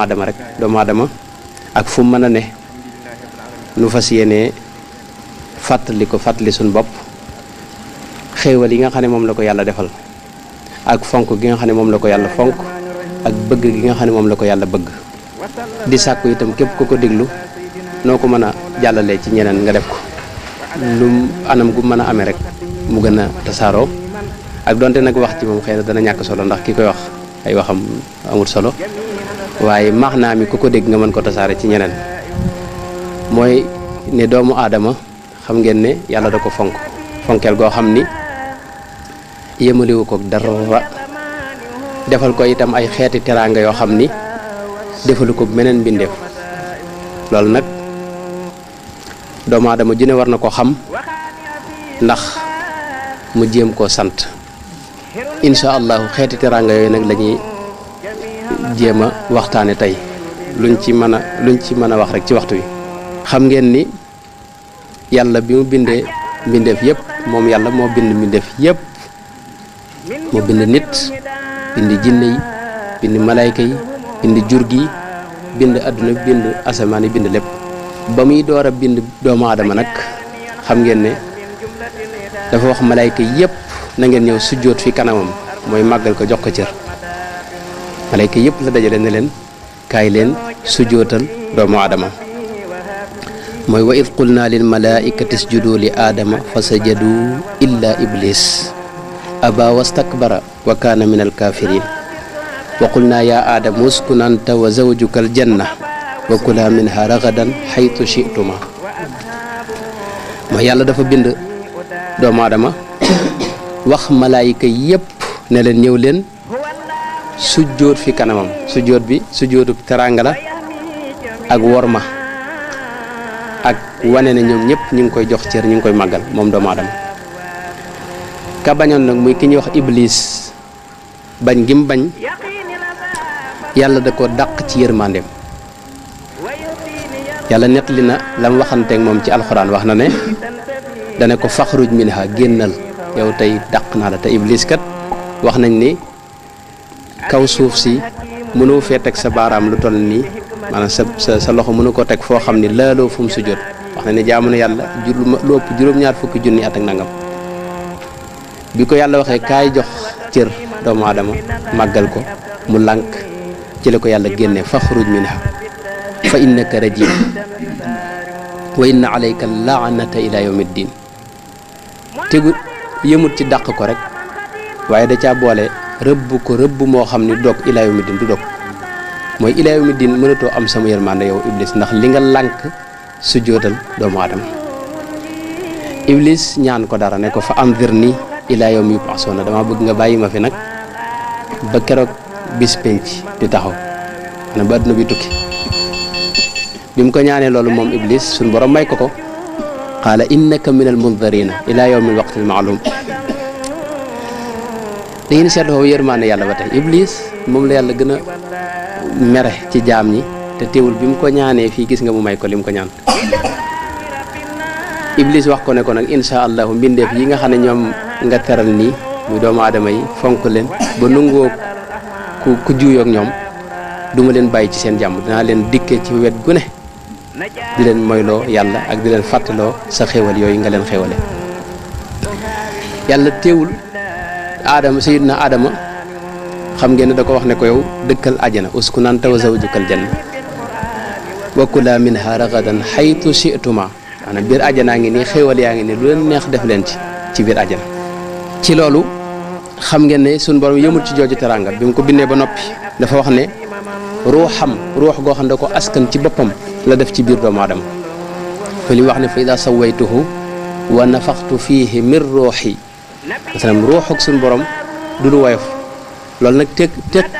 adama rek doomu adama ak fu mën a ne nu fas yéenee fàttali suñ bopp xéewal yi nga xam ne moom la ko yàlla defal ak fonk gi nga xam ne moom la ko yàlla fonk ak bëgg gi nga xam ne moom la ko yàlla bëgg di sàkku itam képp ku ko déglu noo ko mën a jàllalee ci ñeneen nga def ko lu anam gu mën a amee rek mu gën a tasaaroo ak donte nag wax ci moom xëy na dana ñàkk solo ndax ki koy wax ay waxam amul solo waaye maax naa mi ku ko dégg nga mën ko tasaare ci ñeneen mooy ne doomu aadama xam ngeen ne yàlla da ko fonkeel goo xam ni yemaliwu ko dara defal ko itam ay xeeti teraanga yoo xam ni defalu ko meneen mbindeef loolu nag doomu aadama ju ne war na ko xam ndax mu jéem koo sant incha allahu xeeti teraanga yooyu nag la ñuy jéem a waxtaane tey luñ ci mën a wax rek ci waxtu wi. xam ngeen ni yàlla bi mu bindee mbindeef yëpp moom yàlla moo bind mbindeef yëpp moo bind nit bind jinne yi bind malayka yi bind jur gi bind adduna bind asamaan yi bind lépp ba muy door a bind doomu aadama nag xam ngeen ne dafa wax malayka yëpp na ngeen ñëw sujjóot fi kanamam mooy màggal ko jox ko cër malayka yëpp la dajale ne leen kaay leen sujjóotal doomu aadama mooy wa id qulna lil malaikati isjudu li aadama fa sajadu illa iblis aba wastakbara wa kaana min alkafirin wa qulna ya aadamu uskun anta wa zawjuka aljanna wa kula minha ragadan xaytu chituma mooy yàlla dafa bind doomu aadama wax malaayika yépp ne leen ñëw leen sujjóot fi kanamam sujjóot bi sujjóotu teraanga la ak worma ak wane ne ñoom ñëpp ñu ngi koy jox cër ñu ngi koy màggal moom doomu aadama ka bañoon nag muy ki ñuy wax iblis bañ gim bañ yàlla da ko dàq ci yërmandeem yàlla nettali na la mu waxanteeg moom ci alxuraan wax na ne dana ko faxruj minha génnal yow tey dàq naa la te iblis kat wax nañ ni kaw suuf si mënoo fee teg sa baaraam lu toll nii maanaam sa loxo mënu ko teg foo xam ni laaloo fu mu sujjóot wax na ne jaamu na yàlla lu ëpp juróom-ñaar fukki junni at ak nangam bi ko yàlla waxee kaay jox cër doomu aadama màggal ko mu lànk ci la ko yàlla génne faxruj minha fa innaka rajim wa inna alayka laanata ila yawmi ddin tegu yëmut ci dàq ko rek waaye da caa boole rëbb ko rëbb moo xam ni dog ila yawmi ddin du dog mooy ila yawmi ddin mënatoo am sama yërmande yow iblis ndax li nga lànk sujjóotal doomu aadama iblis ñaan ko dara ne ko fa anzirni ila yawmi yub'asuna dama bëgg nga bàyyi ma fi nag ba keroog bis penc di taxaw xanaa ba adduna bi tukki bi mu ko ñaanee loolu moom iblis suñ borom may ko qaala innaka min al munzarina ila yawmi waqtil ma'lum da ngeen seetlu foofu yërmaane yàlla ba tey iblis moom la yàlla gën a mere ci jaam ñi te teewul bi mu ko ñaanee fii gis nga mu may ko li mu ko ñaan iblis wax ko ne ko nag insha allahu mbindeef yi nga xam ne ñoom nga teral nii muy doomu aadama yi fonk leen ba nungoo ku juuyoog ñoom duma leen bàyyi ci seen jàmm dinaa leen dikkee ci wet gu ne di leen moyloo yàlla ak di leen fàttaloo sa xéewal yooyu nga leen xéewale yàlla teewul aadama sayyidina aadama xam ngeen ne da ko wax ne ko yow dëkkal àjjana uskun anta wa zawjukal janna wa kula minha ragadan xaytu shi'tuma maanaam biir àjjanaa ngi nii xéewal yaa ngi nii lu leen neex def leen ci biir àjjana ci loolu xam ngeen ne suñ borom yëmul ci jooju teranga bi mu ko bindee ba noppi dafa wax ne ruux goo xam ne ko askan ci boppam la def ci biir doomu aadama fa li wax ne fa ida sawaytuhu wa nafaxtu fiihi min ruuxi maanaam ruux ak suñ borom du lu woyof loolu nag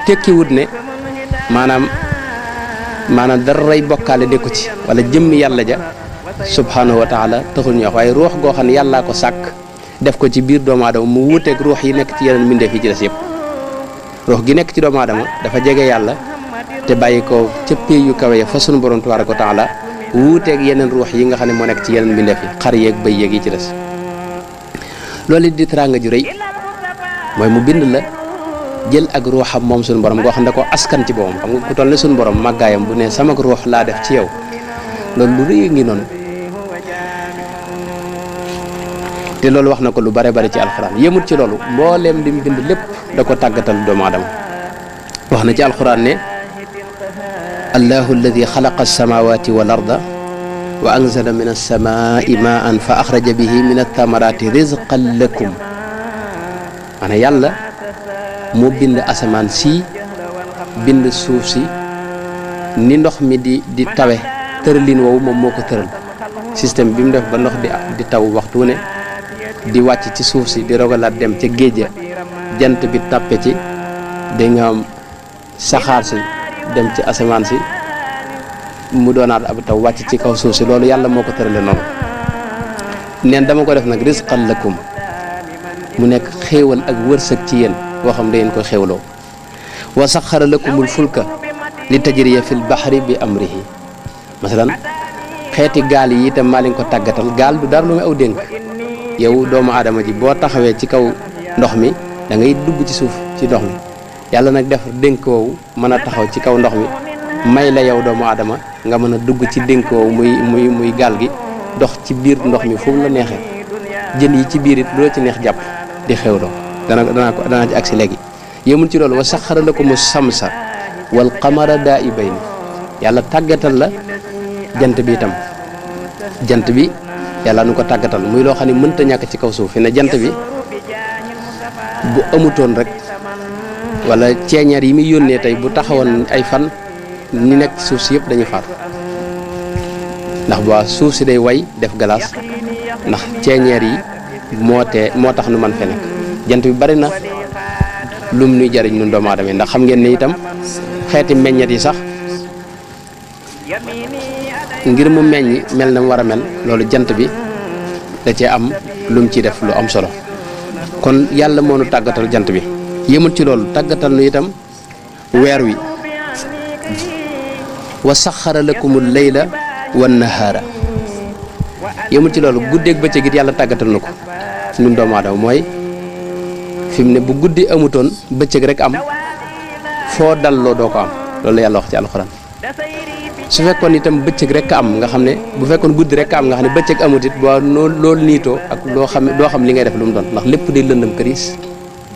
tekki wut ne maanaam daray bokkaale nekku ci wala jëmmi yàlla ja subhanahu wa taala taxul ñu wax waaye ruux goo xam ne yàllaa ko sàkk def ko ci biir doomu aadama mu wuuteeg ruux yi nekk ci yeneen mbindeef yi ci des yëpp ruux gi nekk ci doomu aadama dafa jege yàlla te bàyyi ko ca pays yu kawe ya fa sunu borom tabaaraka wa taala wuuteeg yeneen ruux yi nga xam ne moo nekk ci yeneen mbindeef yi xar yeeg bëy yeeg yi ci des loolu it di teraanga ju rëy mooy mu bind la jël ak ruuxam moom suñu borom goo xam ne ko askan ci boppam xam nga ku toll ne suñu borom màggaayam bu ne sama ruux laa def ci yow loolu lu rëy ngi noonu te loolu wax na ko lu bare bare ci alxuraan yemut ci loolu mbooleem li mu bind lépp da ko tàggatal doomu aadama wax na ci alxuraan ne allahu alladi xalaqa alsamawati wal arda wa anzala min alsamai maan fa axraja bihi min althamarati rizqan lakum maanaam yàlla moo bind asamaan si bind suuf si ni ndox mi di tawe tëralin woowu moom moo ko tëral système bi mu def ba ndox di taw waxtu ne di wàcc ci suuf si di rogalaat dem ca géej ja jant bi tàppe ci da nga am saxaar si dem ci asamaan si mu doonaat ab taw wàcc ci kaw suuf si loolu yàlla moo ko tërale noonu neen dama ko def nag rizqan lakum mu nekk xéewal ak wërsëg ci yéen boo xam da ngeen ko xéewloo wa saxara lakumul fulka li tajriya fil bahri bi amrihi masalan xeeti gaal yi itam maa leen ko tàggatal gaal du dara lu muy aw dénk yow doomu aadama ji boo taxawee ci kaw ndox mi da ngay dugg ci suuf ci ndox mi yàlla nag def dénk woowu mën a taxaw ci kaw ndox mi may la yow doomu aadama nga mën a dugg ci dénk woowu muy gaal gi dox ci biir ndox mi fu mu la neexee jën yi ci biir it lu la ci neex jàpp di xewloo danaa ci agsi léegi yéemul ci loolu wa saxara lakumu samsa wal qamara daa'ibayni yàlla tàggatal la jant bi itam jant bi yàlla nu ko tàggatal muy loo xam ne mënta ñàkk ci kaw suuf fi ne jant bi bu amutoon rek wala ceeñeer yi muy yónnee tey bu taxawoon ay fan ni nekk suuf si yëpp dañuy faatu ndax bu suuf si day way def glace ndax ceeñeer yi moo tax nu man fe nekk jant bi bari na lum nuy jariñ nun doomu aadama ndax xam ngeen ne itam xeeti meññet yi sax ngir mu meññ mel na mu war a mel loolu jant bi da cee am lum ci def lu am solo kon yàlla moo nu tàggatal jant bi yëmul ci loolu tàggatal nu itam weer wi wa saxara lakumul layla wan nahaara yëmul ci loolu guddeeg bëccëg it yàlla tàggatal na ko nun doomu aadama mooy fi mu ne bu guddi amutoon bëccëg rek am foo dalloo doo ko am loolu yàlla wax ci alxuraan su fekkoon itam bëccëg rek am nga xam ne bu fekkoon guddi rek am nga xam ne bëccëg amut it boo loolu niitoo ak doo xam li ngay def lu mu doon ndax lépp di lëndëm këriis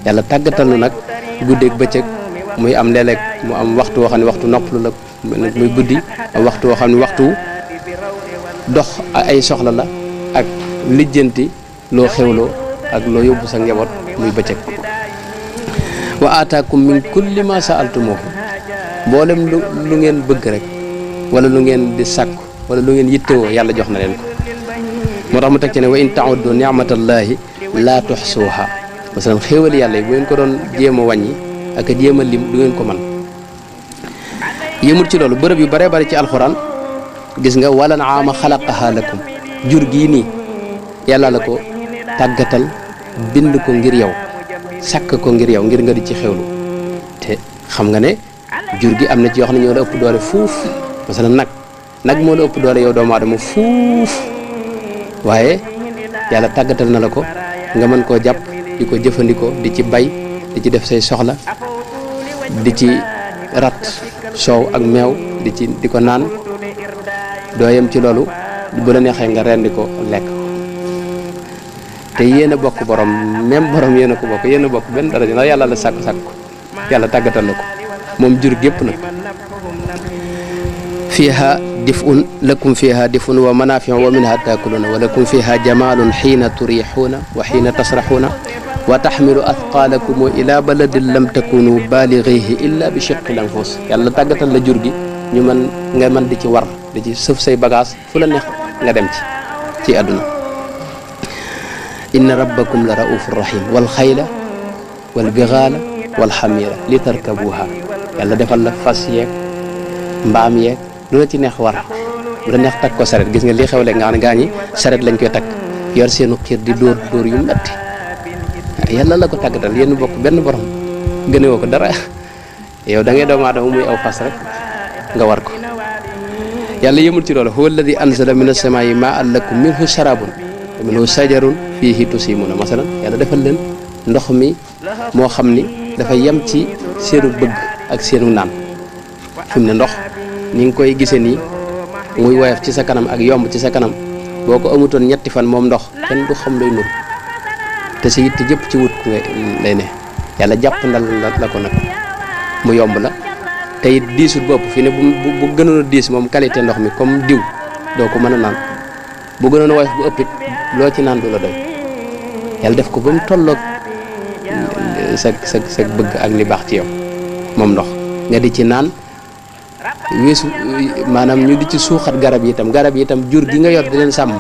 yàlla tàggatal nu nag guddeeg bëccëg muy am léeg-léeg mu am waxtu woo xam ne waxtu noppalu la muy guddi am waxtu woo xam ne waxtu dox ay soxla la ak lijjanti loo xewloo ak loo yóbbu sa njaboot muy bëccëg wa aataakum min kulli ma saaltumuhu mboolem lu ngeen bëgg rek wala lu ngeen di sàkku wala lu ngeen yittewoo yàlla jox na leen ko moo tax mu teg ci ne wa in tauddu ni'matallahi laa tuxsuuha masalan xéewal yàlla yi bu ngeen ko doon jéem a wàññi ak a jéem a lim du ngeen ko man yëmul ci loolu bërëb yu bare bari ci alxuraan gis nga wala naama xalaqaha lakum jur gii nii yàlla la ko tàggatal bind ko ngir yow sàkk ko ngir yow ngir nga di ci xewlu te xam nga ne jur gi am na ci yoo xam ne ñoo la ëpp doole fuuf masalan nag moo la ëpp doole yow doomu aadama fuuf waaye yàlla tàggatal na la ko nga mën koo jàpp di ko jëfandikoo di ci bay di ci def say soxla di ci rat soow ak meew di ko naan doo yem ci loolu bu la neexee nga rendi ko lekk te yéen a bokk borom même borom yéen a ko bokk yéen a bokk benn dara ndax yàlla la sàkk yàlla tàggatal la ko moom jur gépp nag fiiha dif'un lakum fiiha dif'un wa manaafi'u wa minha taakuluna wa lakum fiiha jamaalun xiina turixuuna wa xiina tasraxuuna wa taxmilu athqaalakum ila baladin lam takunu baaligihi illa bi shiqqil anfus yàlla tàggatal la jur gi ñu nga mën di ci war di ci sëf say bagage fu la neex nga dem ci àdduna inna rabbakum la raufur rahim wal xayla wal bigaala wal xamira li tarkabuha yàlla defal la fas yeeg mbaam yeeg lu la ci neex war bu la neex takk ko saret gis nga li xew léegi nga xam ne gaa ñi saret lañ koy takk yor seenu xiir di dóor yu metti yàlla la ko tàggatal yéen bokk benn borom gëne woo ko dara yow da ngay doomu aadama muy aw fas rek nga war ko yàlla yëmul ci loolu huwa alladi anzala min as-samaa'i maa'an lakum minhu sharabun wa minhu shajarun fiihi tusimuuna masalan yàlla defal leen ndox mi moo xam ni dafa yem ci seenu bëgg ak seenu naan fi mu ne ndox ni nga koy gisee nii muy woyof ci sa kanam ak yomb ci sa kanam boo ko amutoon ñetti fan moom ndox kenn du xam lay nur te sa yitte jëpp ci wut ku lay ne yàlla jàpp ndal la ko nag mu yomb la te it diisut bopp fi ne bu gënoon a diis moom qualité ndox mi comme diw doo ko mën a naan bu gënoon a woyof bu ëppit loo ci naan du la doy yàlla def ko ba mu tolloog sa bëgg ak li baax ci yow moom ndox nga di ci naan weesu maanaam ñu di ci suuxat garab yi itam jur gi nga yor di leen sàmm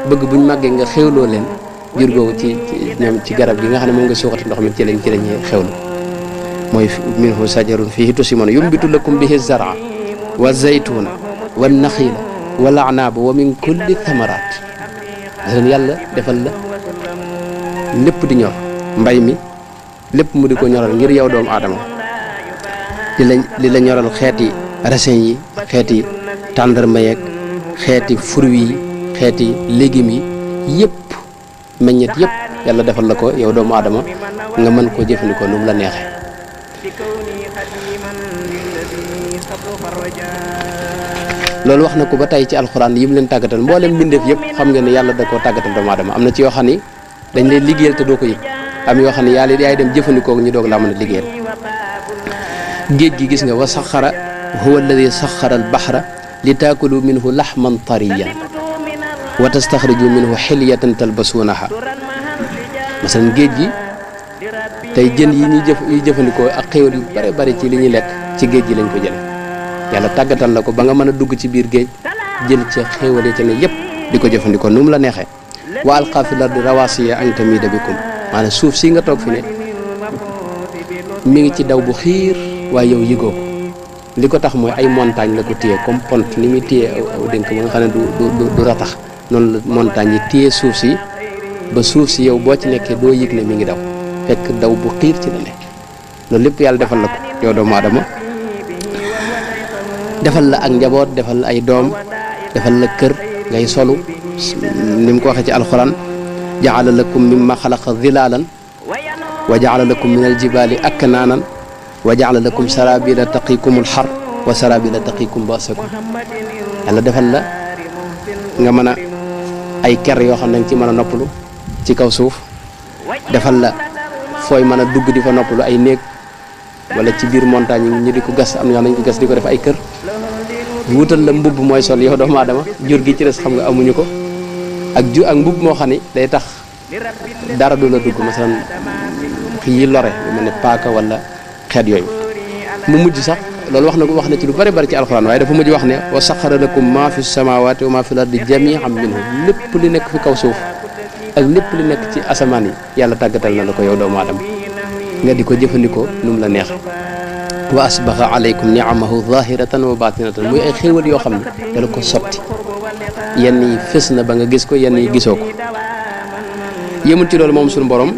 bëgg buñ màggee nga xewloo leen jur googu ci ñoom ci garab gi nga xam ne moom nga suuxati ndox mi ci lañ xewlu mooy minhu sajarun fihi tusimuna yumbitu lakum bihi zara wa zaytuna wa naxila wa lanaaba wa min kulli thamarat leen yàlla defal la lépp di ñor mbay mi lépp mu di ko ñoral ngir yow doomu aadama li la ñoral xeeti raisin yi xeeti tàndarma yeeg xeeti fruits yi xeeti légumes yi yëpp meññet yëpp yàlla defal la ko yow doomu aadama nga mën koo jëfandikoo nu mu la neexee loolu wax na ko ba tey ci alxuraan yi mu leen tàggatal mboolem mbindeef yëpp xam nga ne yàlla da koo tàggatal doomu aadama am na ci yoo xam ni dañ lay liggéeyal te doo ko yëg am yoo xam ne yàlla yaay dem jëfandikoo ñu doog laa mën a liggéeyal géej gi gis nga wa saxara huwa alladi saxara al baxra li taakulu minhu laxman tariyan wa tastaxriju minhu xilyatan talbasuunaha masalan géej gi tey jën yi ñuy jëfandikoo ak xéwal yu bare bari ci li ñuy lekk ci géej gi lañ ko jële yàlla tàggatal la ko ba nga mën a dugg ci biir géej jël ca xéwal yi ca ne yëpp di ko jëfandikoo nu mu la neexee wa alqaa fi lardi rawaasiya an tamiida bikum maanaam suuf si nga toog fi ne mi ngi ci daw bu xiir waaye yow yëgoo ko li ko tax mooy ay montagne la ko téye comme pont ni muy téye aw dénk ba nga xam ne du ratax noonu la montagne yi téye suuf si ba suuf si yow boo ci nekkee doo yëg ne mi ngi daw fekk daw bu xiir ci la nekk loolu lépp yàlla defal la ko yow doomu aadama defal la ak njaboot defal la ay doom defal la kër ngay solu ni mu ko waxee ci alxuraan jaala lakum mimma xalaqa zilaalan wa jaala lakum min aljibali aknaanan wa jaala lakum sarabila taqikumul xar wa sarabila taqikum basakum yàlla defal la nga mën a ay ker yoo xam ne nga ci mën a noppalu ci kaw suuf defal la fooy mën a dugg di fa noppalu ay néeg wala ci biir montagne yi ñu di ko gas am na ñoo nañ ko gas di ko def ay kër wutal la mbubb mooy sol yow doomu aadama jur gi ci des xam nga amuñu ko ak mbubb moo xam ne day tax dara du la dugg masalan yi lore lu mel ne paaka wala xeet yooyu mu mujj sax loolu wax na ci lu bari bari ci alxuraan waaye dafa mujj wax ne wa saxara lakum ma fi samawati wa ma fi lardi jami'an minhu lépp li nekk fi kaw suuf ak lépp li nekk ci asamaan yi yàlla tàggatal na la ko yow doomu aadama nga di ko jëfandikoo nu mu la neex wa asbaxa alaykum ni'amahu zahiratan wa batinatan muy ay xéewal yoo xam ne dala ko sotti yenn yi fës na ba nga gis ko yenn yi gisoo ko yëmul ci loolu moom suñu borom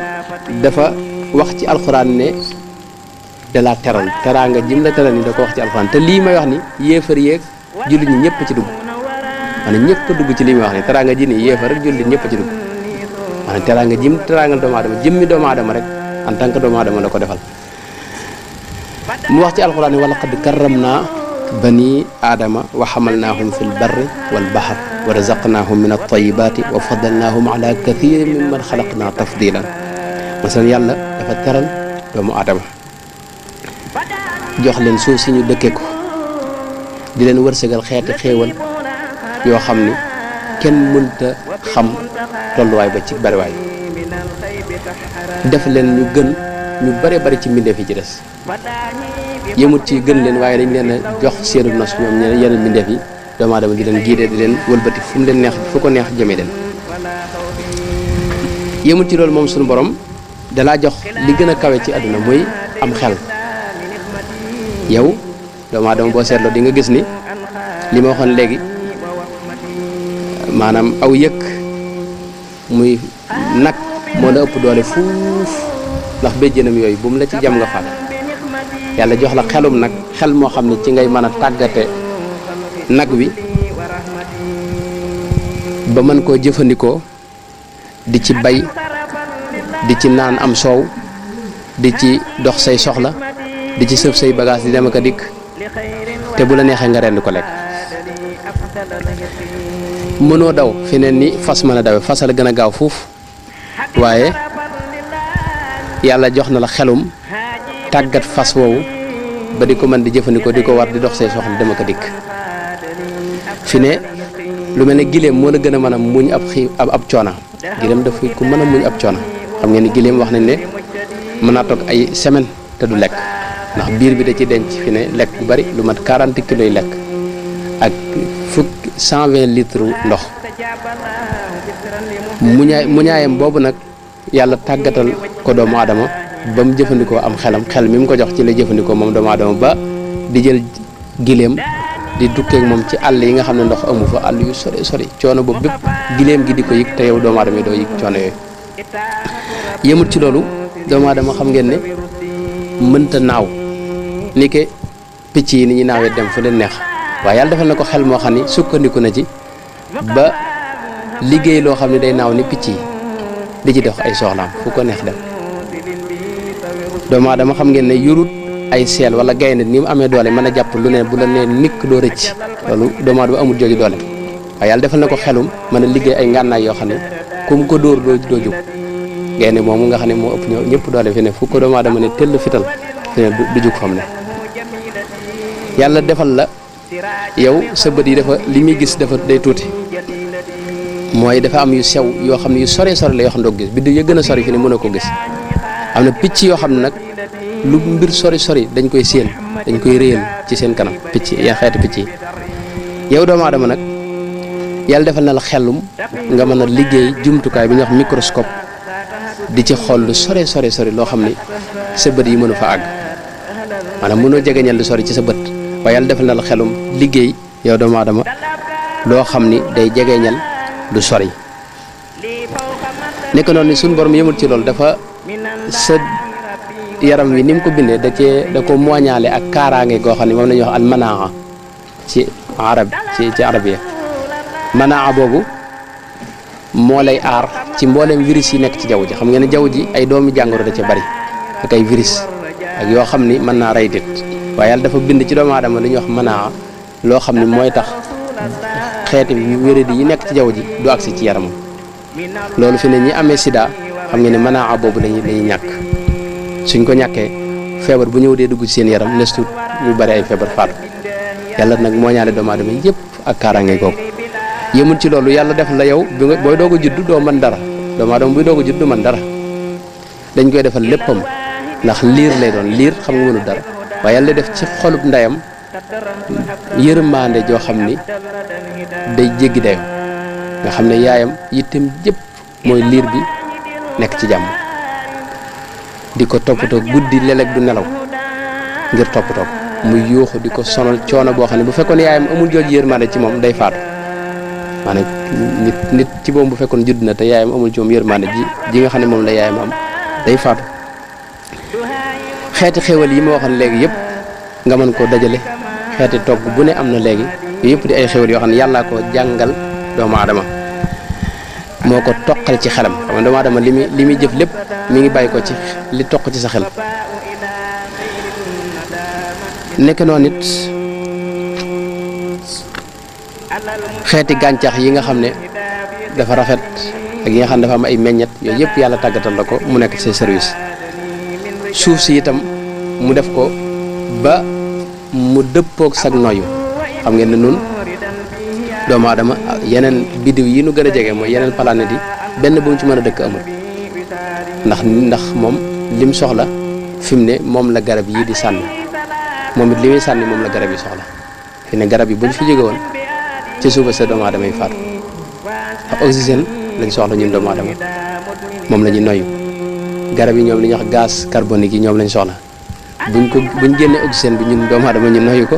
dafa wax ci alxuraan ne dalaa teral teraanga jim la teral ni da ko wax ci alxuraan te lii may wax ni yéefar yeeg jullit ñi ñëpp ci dugg maanaam ñëpp a dugg ci lii may wax ni teraanga ji ni yéefar ak jullit ñëpp ci dugg maanaam teraanga jim teraangal doomu aadama jëmmi doomu aadama rek en tant que doomu aadama la ko defal mu wax ci alxuraan wa laqad karramna bani aadama wa xamalnaahum fi lbarri walbaxar wa razaqnaahum min altayibaati wa faddalnaahum ala kathirin mimman xalaqna tafdilan masalan yàlla dafa teral doomu aadama jox leen suuf si ñu dëkkee ko di leen wërsëgal xeeti xéewal yoo xam ni kenn mënta xam tolluwaay ba ci bariwaay def leen ñu gën ñu bare bari ci mbindeef yi ci des yëmut ci gën leen waaye dañ leen a jox seenu nos ñoom ñeneen yeneen mbindeef yi doomu aadama di leen giidee di leen wëlbati fu mu leen neex fu ko neex jëmee leen yëmut ci loolu moom suñu borom dalaa jox li gën a kawe ci àdduna muy am xel yow doomu aadama boo seetloo di nga gis ni li ma waxoon léegi maanaam aw yëkk muy nag moo la ëpp doole fuuf ndax béjjénam yooyu bu mu la ci jam nga faat yàlla jox la xelum nag xel moo xam ne ci ngay mën a tàggate nag wi ba mën koo jëfandikoo di ci bay di ci naan am soow di ci dox say soxla di ci sëf say bagage di dem ak a dikk te bu la neexee nga rend ko lekk. mënoo daw fi ne ni fas mën a dawe fas la gën a gaaw fuuf waaye yàlla jox na la xelum tàggat fas woowu ba di ko mën di jëfandikoo di ko war di dox say soxla dem ak a dikk. fi ne lu mel ne gileem moo la gën a mën a muñ ab coona gileem dafa ku mën a muñ ab coona xam ngeen ni gileem wax nañ ne mën naa toog ay semaine te du lekk ndax biir bi da ci denc fi ne lekk bu bari lu mat 40 kilos yi lekk ak 120 litres ndox muñaayam boobu nag yàlla tàggatal ko doomu aadama ba mu jëfandikoo am xel mi mu ko jox ci la jëfandikoo moom doomu aadama ba di jël gileem di dukkeek moom ci àll yi nga xam ne ndox amu fa àll yu sori coono boobu bépp gileem gi di ko yëg te yow doomu aadama yi doo yëg coono yooyu. yëmut ci loolu doomu aadama xam ngeen ne mënta naaw ni ke picc yi ni ñuy naawee dem fu leen neex waaye yàlla defal na ko xel moo xam ni sukkandiku na ci ba liggéey loo xam ne day naaw ni picc yi di ci dox ay soxlaam fu ko neex dem. doomu aadama xam ngeen ne yurut ay seel wala gaynde ni mu amee doole mën a jàpp lu ne bu la nee nikk doo rëcc loolu doomu aadama amul jooju doole waaye yàlla defal na ko xelum mën a liggéey ay ngànnaay yoo xam ne ku mu ko dóor doo jóg gaynde moomu nga xam ne moo ëpp ñëpp doole fi ne fu ko doomu aadama ne tëll fital fi ne du jóg fam ne yàlla defal la yow sa bët yi dafa li muy gis dafa day tuuti mooy dafa am yu sew yoo xam ne yu sore la yoo xam ne doo gis biddiw ya gën a sori fi ne mën a ko gis am na picc yoo xam ne nag lu mbir sori dañ koy séen dañ koy réyal ci seen kanam picc ya xeeti picc yi yow doomu aadama nag yàlla defal na la xelum nga mën a liggéey jumtukaay bi ñuy wax microscope di ci xool lu sore loo xam ni sa bët yi mënu fa àgg maanaam mënoo jegeñal lu sori ci sa bët waaye yàlla defal na la xelum liggéey yow doomu aadama loo xam ni day jegeñal lu sori nekk noonu ni suñu borom yëmul ci loolu dafa sa yaram wi ni mu ko bindee da ko mooñaale ak kaaraange goo xam ne moom la ñuy wax al manaa ci arabiya manaa boobu moo lay aar ci mbooleem virus yi nekk ci jaww ji xam ngeen ne jaww ji ay doomi jàngoro da ca bari ak ay virus ak yoo xam ni mën naa rey nit waaye yàlla dafa bind ci doomu aadama li ñuy wax manaa loo xam ne mooy tax xeeti wéradi yi nekk ci jaww ji du agsi ci yaramam loolu fi ne ñi amee sida xam ngeen ne manaa boobu dañuy ñàkk suñ ko ñàkkee feebar bu ñëw dee dugg ci seen yaram nes tuut ñu bari ay feebar faatu yàlla nag moo ñaale doomu aadama yëpp ak kaaraange googu yëmul ci loolu yàlla def la yow booy doog a juddu doo mën dara doomu aadama buy doog a juddu du mën dara dañ koy defal léppam ndax liir lay doon liir xam nga mënul dara waaye yàlla def ci xolub ndeyam yërmande joo xam ni day jéggi dayo nga xam ne yaayam yittem jëpp mooy liir bi nekk ci jàmm di ko toppatoo guddi léeg-léeg du nelaw ngir toppatoo muy yuuxu di ko sonal coono boo xam ne bu fekkoon yaayam amul jooju yërmande ci moom day faatu maanaam nit ci moom bu fekkoon judd na te yaayam amul ci moom yërmande ji nga xam ne moom la yaayam am day faatu xeeti xéwal yi ma waxoon léegi yëpp nga mën koo dajale xeeti togg bu ne am na léegi yooyu yëpp di ay xéwal yoo xam ne yàllaa ko jàngal doomu aadama moo ko toqal ci xelam xam nga doomu aadama li muy jëf lépp mi ngi bàyyi ko ci li toq ci sa xel nekk noonu nit xeeti gàncax yi nga xam ne dafa rafet ak yi nga xam ne dafa am ay meññet yooyu yëpp yàlla tàggatal la ko mu nekk ci service suuf si itam mu def ko ba mu dëppook sag noyu xam ngeen ne nun doomu aadama yeneen biddiw yi nu gën a jege mooy yeneen planètes yi benn bu mu ci mën a dëkk amul ndax moom lim soxla fi mu ne moom la garab yi di sànni moom it li muy sànni moom la garab yi soxla fi ne garab yi bu ñu fi jóge woon ci suufa sa doomu aadama yi faatu ak oxygène lañ soxla ñun doomu aadama moom la ñuy noyyu garab yi ñoom li ñuy wax gaz carbonique yi ñoom lañ soxla buñ génnee oxygène bi ñun doomu aadama ñu noyyu ko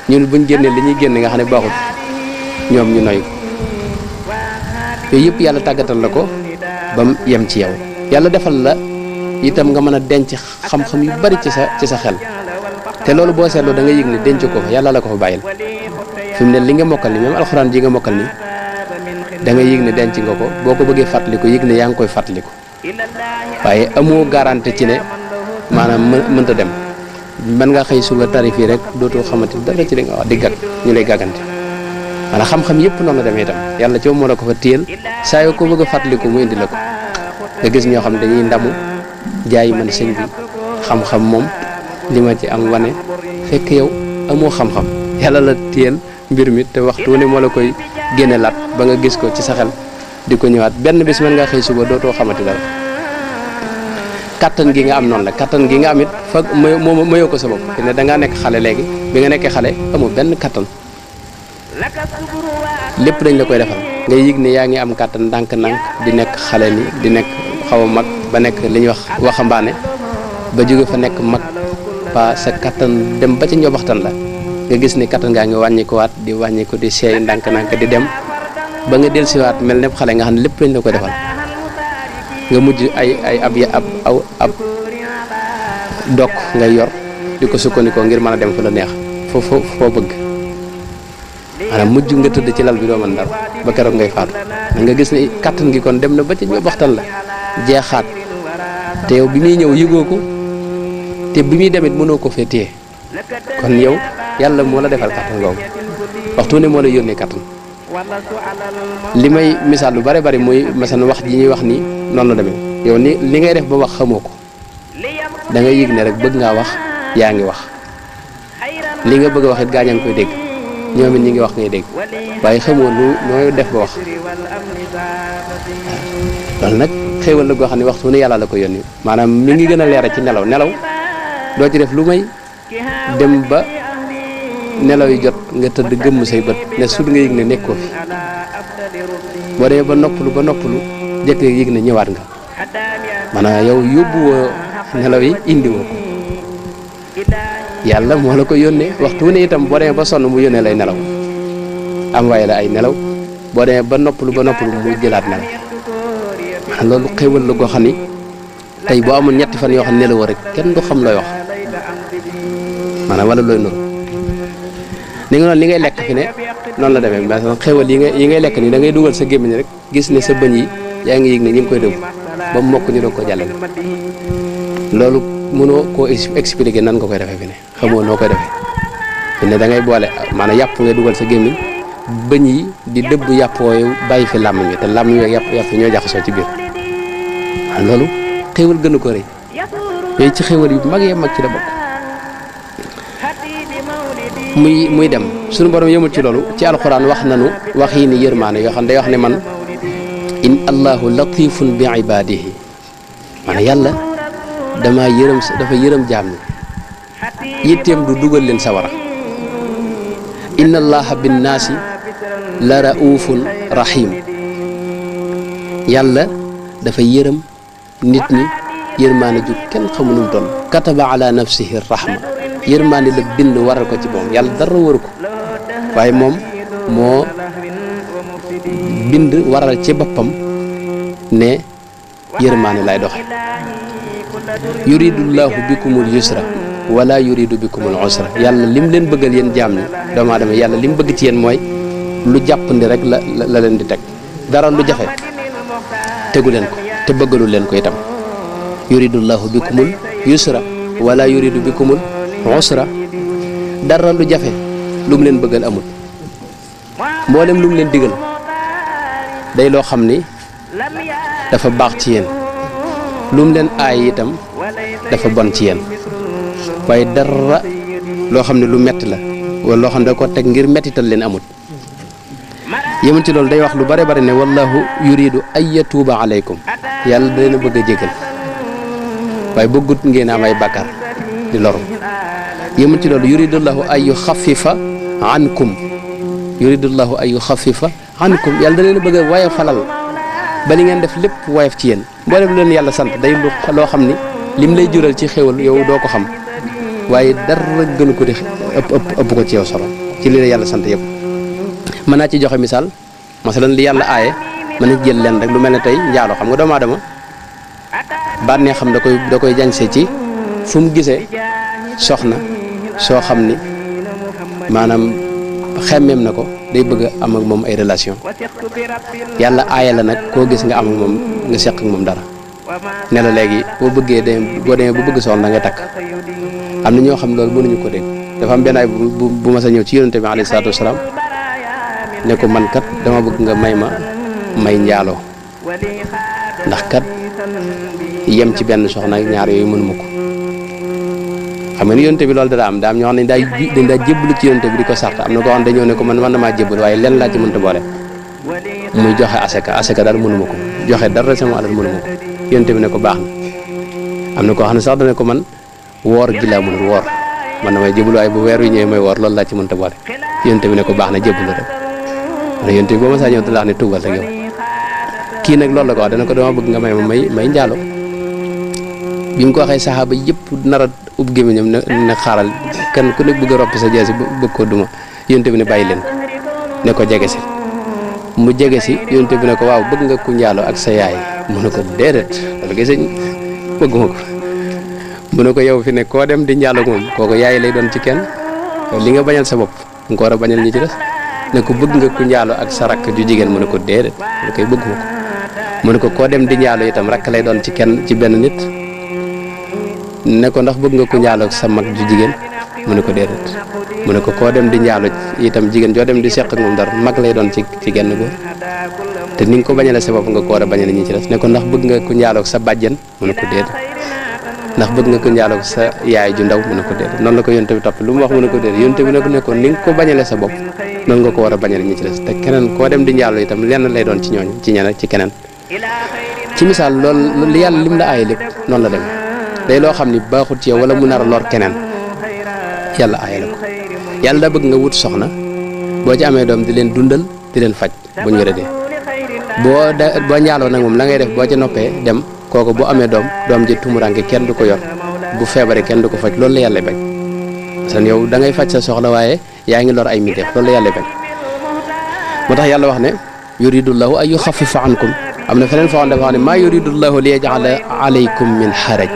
ñun buñ génnee li ñuy génne nga xam ne baaxul ñoom ñu noyyu ko yooyu yëpp yàlla tàggatal la ko ba mu yem ci yow yàlla defal la itam nga mën a denc xam-xam yu bari ci sa xel te loolu boo seetloo da nga yëg ne denc ko fa yàlla la ko fa bàyyil fi mu ne li nga mokkal ni même alxuraan ji nga mokkal ni da nga yëg ne denc nga ko boo ko bëggee fàttaliku yëg ne yaa ngi koy fàttaliku waaye amoo garantie ci ne maanaam mënta dem mën nga xëy suba tarif yi rek dootoo xamante dara ci li nga wax di gàgg ñu lay gàggante maanaam xam-xam yëpp noonu la demee itam yàlla ci moo la ko fa téyel saa yoo ko bëgg a fàttaliku mu indi la ko nga gis ñoo xam ne dañuy ndamu jaay man sëñ bi xam-xam moom li ma ci am wane fekk yow amoo xam-xam yàlla la téyel mbir mi te waxtu ne moo la koy génne laat ba nga gis ko ci sa xel di ko ñëwaat benn bis mën nga xëy suba dootoo xamante dara kattan gi nga am noonu la kattan gi nga am it fa mayoo ko sa bopp te ne dangaa nekk xale léegi bi nga nekkee xale amoo benn kattan lépp dañ la koy defal ngay yëg ne yaa ngi am kattan ndànk-ndànk di nekk xale ni di nekk xaw a mag ba nekk li ñuy wax waxambaane ba jóge fa nekk mag ba sa kattan dem ba ca njobaxtan la nga gis ni kattan ngaa ngi wàññikuwaat di wàññiku di seey ndànk-ndànk di dem ba nga dellusiwaat mel ne xale nga xam ne lépp lañ la koy defal nga mujj ay ab dokk ngay yor di ko sukkandikoo ngir mën a dem fu la neex foo bëgg maanaam mujj nga tëdd ci lal bi doo mën dara ba keroog ngay faatu nga gis ne kattan gi kon dem na ba ca ñoo waxtaan la jeexaat te yow bi muy ñëw yëgoo ko te bi muy demit mënoo ko fee téye kon yow yàlla moo la defal kattan googu waxtu ne moo la yónnee kattan li may misaal lu bare bari muy masalan wax ji ñuy wax ni noonu la demee yow ni li ngay def ba wax xamoo ko da ngay yëg ne rek bëgg ngaa wax yaa ngi wax li nga bëgg a wax it gaañaa ngi koy dégg ñoom it ñi ngi wax ngay dégg waaye xamoo nooy def ba wax loolu nag xéewal la goo xam ne waxtu ne yàlla la ko yónni maanaam mi ngi gën a leeral ci nelaw doo ci def lu may dem ba nelaw yi jot nga tëdd gëmm say bët ne sut nga yëg ne nekkoo fi boo demee ba noppalu jëkk yëg ne ñëwaat nga maanaam yow yóbbuwoo nelaw yi indiwoo ko yàlla moo la ko yónnee waxtu ne itam boo demee ba sonn mu yónnee lay nelaw am waaye la ay nelaw boo demee ba noppalu mu jëlaat nelaw maanaam loolu xéewal la goo xam ni tey boo amul ñetti fan yoo xam ne nelawoo rek kenn du xam looy wax maanaam wala looy nuru ni nga noonu li ngay lekk fi ne noonu la demee maanaam xéewal yi ngay lekk nii da ngay dugal sa gémmiñ rek gis ne sa bëñ yi yaa ngi yëg ne ñu ngi koy dëgg ba mu mokk ñu doog ko jàllale loolu mënoo koo expliquer nan nga koy defee fi ne xamoo noo koy defee fi ne da ngay boole maanaam yàpp ngay dugal sa gémmiñ bëñ yi di dëbb yàpp wooyu bàyyi fi làmmiñ bi te làmmiñ ak yàpp ñoo jaxasoo ci biir waaw loolu xéewal gënu ko rëy yooyu ci xéewal yu mag yee mag ci la bokk muy dem suñu borom yëmul ci loolu ci alxuraan wax nanu wax yi ni yërmaane yoo xam ne day wax ne man in allahu latifun bi ibadihi maanaam yàlla dafa yërëm jaam ñi yitteem du dugal leen sawara inna allaha bin naasi la raufun rahim yàlla dafa yërëm nit ñi yërmaane ju kenn xamu nu mu toll kataba ala nafsihi rahma yërmaane la bind waral ko ci moom yàlla dara waru ko waaye moom moo bind waral ci boppam ne yërmaane lay doxe yuridullahu bikumul yusra wala yuridu bikumul usra yàlla lim leen bëggal yéen jaam ñi doomu aadama yàlla lim bëgg ci yéen mooy lu jàppandi rek la leen di teg dara lu jafe tegu leen ko te bëggalu leen ko itam yuridullahu bikumul yusra wala yuridu bikumul usra dara lu jafe lu mu leen bëggal amul mboolem lu mu leen digal day loo xam ni dafa baax ci yéen lu mu leen aay itam dafa bon ci yéen waaye dara loo xam ne lu metti la wala loo xam ne da ko teg ngir mettital leen amul yemul ci loolu day wax lu bare bare ne wallahu yuridu ay yatuuba alaykum yàlla da leen a bëgg a jégal waaye bëggut ngeen am ay bàkkaar di loru yemul ci loolu yuridullahu ay yuxafifa ankum yuridullahu ay yuxafifa ankum yàlla da leen a bëgg a waye falal ba li ngeen def lépp woyof ci yéen mboolem leen yàlla sant day loo xam ni lim lay jural ci xéwal yow doo ko xam waaye dara gënu ko di ëpp ko ci yow solo ci li la yàlla sant yëpp mën naa ci joxe misaal masalan li yàlla aaye mën na jël leen rek lu mel ne tey njaaloo xam nga doomu aadama bànnee xam da koy jañse ci fu mu gisee soxna soo xam ni maanaam xemmeem na ko day bëgg a am ak moom ay relation yàlla aaye la nag koo gis nga am ak moom nga seq ak moom dara ne la léegi boo demee bu bëgg soxna nga takk. am na ñoo xam loolu mënuñu ko dégg dafa am benn ay bu ma sa ñëw ci yonente bi alayhi salaatu wasalaam ne ko man kat dama bëgg nga may njaaloo ndax kat yem ci benn soxna ñaar yooyu mënuma ko. xam nga ni yonte bi loolu daa am ñoo xam ne dañ daa jébbalu ci yonte bi di ko sart am na koo xam ne dañoo ne ko man damaa jébbal waaye lenn laa ci mënta boole muy joxe asaka daal mënuma ko joxe dara sama alal mënuma ko yonte bi ne ko baax na. am na koo xam ne sax dana ko man woor gi laa mënul woor man damay jébbalu waaye bu weer wi ñëwee may woor loolu laa ci mënta boole yonte bi ne ko baax na jébbalu rek man yonte bi boo ma saa ñëw da la wax ne tuubal rek yow kii nag loolu la ko wax dana ko dama bëgg nga may njaalo bi mu ko waxee saxaaba yëpp nar a ub gémmiñam ne xaaral kenn ku nekk bëgg a roppi sa jeesi bëgg ko duma yonte bi ne bàyyi leen ne ko jege si mu jege si yonte bi ne ko waaw bëgg nga ku njaalo ak sa yaay mu ne ko déedéet loolu gis bëgguma ko mu ne ko yow fi ne koo dem di njaalo moom kooku yaay lay doon ci kenn li nga bañal sa bopp nga ko war a bañal ñi ci des ne ko bëgg nga ku njaalo ak sa rakk ju jigéen mu ne ko déedéet mu ne koy bëgguma ko mu ne ko koo dem di njaalo itam rakk lay doon ci kenn ci benn nit ne ko ndax bëgg nga ku njaalo ak sa mag ju jigéen mu ne ko déedéet mu ne ko koo dem di njaalo itam jigéen joo dem di seq ak moom dara mag lay doon ci genn góor te ni nga ko bañale sa bopp nga ko war a bañale ñi ci des ne ko ndax bëgg nga ku njaalo ak sa bàjjen mu ne ko déedéet ndax bëgg nga ku njaalo ak sa yaay ju ndaw mu ne ko déedéet noonu la ko yonte bi topp lu mu wax mu ne ko déedéet yonte bi nag ne ko ni nga ko bañale sa bopp noonu nga ko war a bañale ñi ci des te keneen koo dem di njaalo itam lenn lay doon ci ñooñu ci ñeneen ci keneen ci misaal loolu li yàlla lim la aaye lépp noonu la demee day loo xam ni baaxut ci yow wala mu nar a lor keneen yàlla aaye la ko yàlla da bëgg nga wut soxna boo ci amee doom di leen dundal di leen faj bu ñu wéradee boo njaaloo nag moom la ngay def boo ci noppee dem kooku bu amee doom ji tumuranke kenn du ko yor bu feebaree kenn du ko faj loolu la yàlla bañ parce que yow da ngay faj sa soxla waaye yaa ngi lor ay mbindeef loolu la yàlla bañ moo tax yàlla wax ne yuridullahu ay yuxafifa ankum am na feneen foo xam dafa wax ne maa yuridullahu li yaj'ala alaykum min xaraj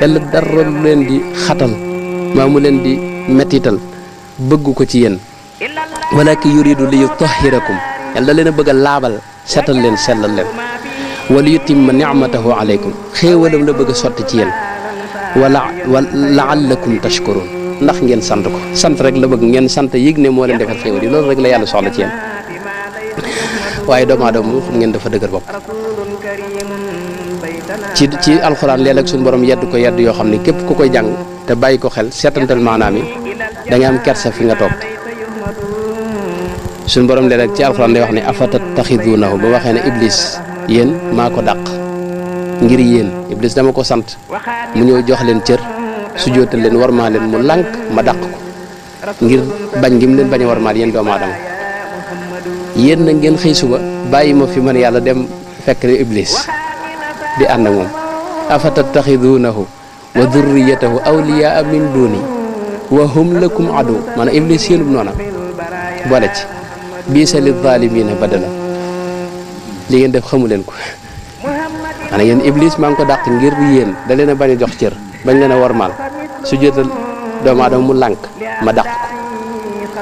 yàlla dara lu leen di xatal maa mu leen di mettital bëgg ko ci yéen walakin yuridu li yutahhirakum yàlla da leen a bëgg a laabal setal leen sellal leen wala yutimma ni'matahu alaykum xéewalam la bëgg a sotti ci yéen wala la'allakum tashkurun ndax ngeen sant ko sant rek la bëgg ngeen sant yëg ne moo leen defal xéewal yi loolu rek la yàlla soxla ci yéen waaye doomu aadama moom xam ngeen dafa dëgër bopp ci alxuraan léeg-léeg suñu borom yedd ko yedd yoo xam ne képp ku koy jàng te bàyyi ko xel seetantal maanaam yi da nga am kersa fi nga toog suñu borom léeg-léeg ci alxuraan day wax ne afatattaxiduunahu ba waxee ne iblis yéen maa ko dàq ngir yéen iblis dama ko sant mu ñëw jox leen cër su jootal leen warmaa leen mu lànk ma dàq ko ngir bañ gi mu leen bañ a warmaal yéen doomu aadama yéen na ngeen xëy suba bàyyi ma fi man yàlla dem fekk ne iblis di ànd ak moom afatattaxiduunahu wa durriyatahu awliyaa min duni wa hum lakum adu maanaam iblis yéenub noona boole ci biisa li zaalimiina badala li ngeen def xamu leen ko maanaam yéen iblis maa ngi ko dàq ngir yéen da leen a bañ a jox cër bañ leen a warmaal su jotal doomu aadama mu lànk ma dàq ko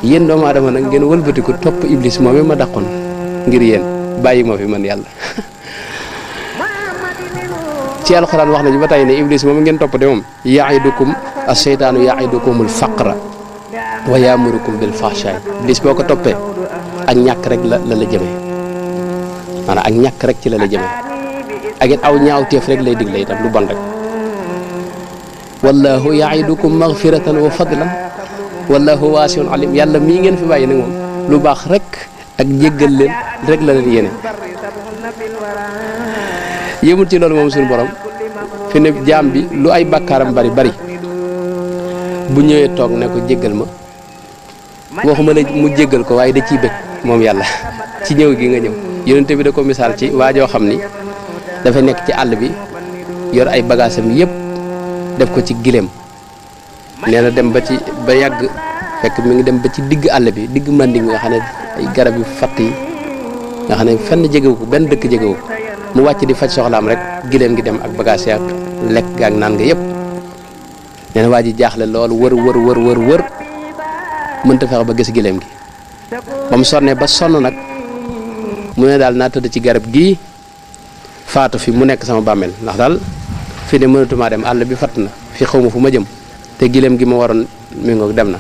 yéen doomu aadama nag ngeen wëlbatiku topp iblis moom ma dàqoon ngir yéen bàyyi ma fi man yàlla ci alxuraan wax nañu ba tey ne iblis moom ngeen topp de moom yaidukum as-seytaanu yaidukumul faqra wa yaamurukum bil fahshaay iblis boo ko toppee ak ñàkk rek la jëmee maanaam ak ñàkk rek ci la jëmee ak it aw ñaawteef rek lay digle itam lu bon rek wallahu yaidukum maghfiratan wa fadlan wallahu waasiun alim yàlla mii ngeen fi bàyyi nag moom lu baax rek ak jéggal leen rek la leen yéene yëmul ci loolu moom suñu borom fi ne jaam bi lu ay bàkkaaram bari bu ñëwee toog ne ko jéggal ma waxuma la mu jéggal ko waaye da ciy bëgg moom yàlla ci ñëw gi nga ñëw yonent bi da ko misaal ci waajoo xam ni dafa nekk ci àll bi yor ay bagaasam yëpp def ko ci gileem nee na dem ba yàgg fekk mi ngi dem ba ci digg àll bi digg mandi nga xam ne ay garab yu fatt yi nga xam ne fenn jegewu ko benn dëkk jegewu ko mu wàcc di faj soxlaam rek gileem gi dem ak bagaas yaak lekk gaak naan nga yëpp nee na waa ji jaaxle loolu wër mënta fexe ba gis gileem gi ba mu sonnee ba sonn nag mu ne daal naa tëdd ci garab gii faatu fi mu nekk sama bàmmeel ndax daal fi ne mënatumaa dem àll bi fatt na fi xaw ma fu ma jëm te gileem gi ma waroon mi ngoog dem na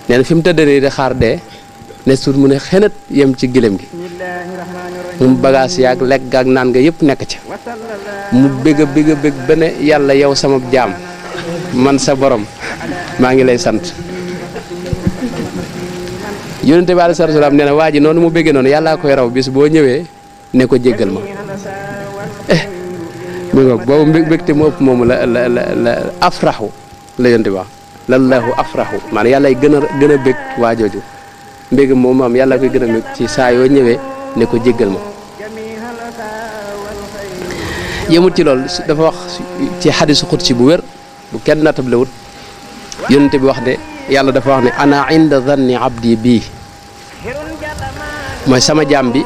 nee na fi mu tëdd nii di xaar dee ne suut mu ne xenat yem ci gileem gi mu bagage yaag lekk ak naan nga yëpp nekk ca mu bëgg a bëgg ba ne yàlla yow sama jaam man sa borom maa ngi lay sant yonente bi alayhi salaatu salaam nee na waa ji noonu mu bëggee noonu yàllaa koy raw bis boo ñëwee ne ko jéggal ma mi ngoog boobu mbégte mu ëpp moomu la afraxu la yonente bi wax lallahu afraxu maanaam yàllay gën a bég waa jooju mbégam moom am yàlla koy gën a bég ci saa yoo ñëwee ne ko jéggal ma yemut ci loolu dafa wax ci xadisu xudsi bu wér bu kenn nattablewut yonente bi wax ne yàlla dafa wax ne ana inda zanni abdi bii mooy sama jaam bi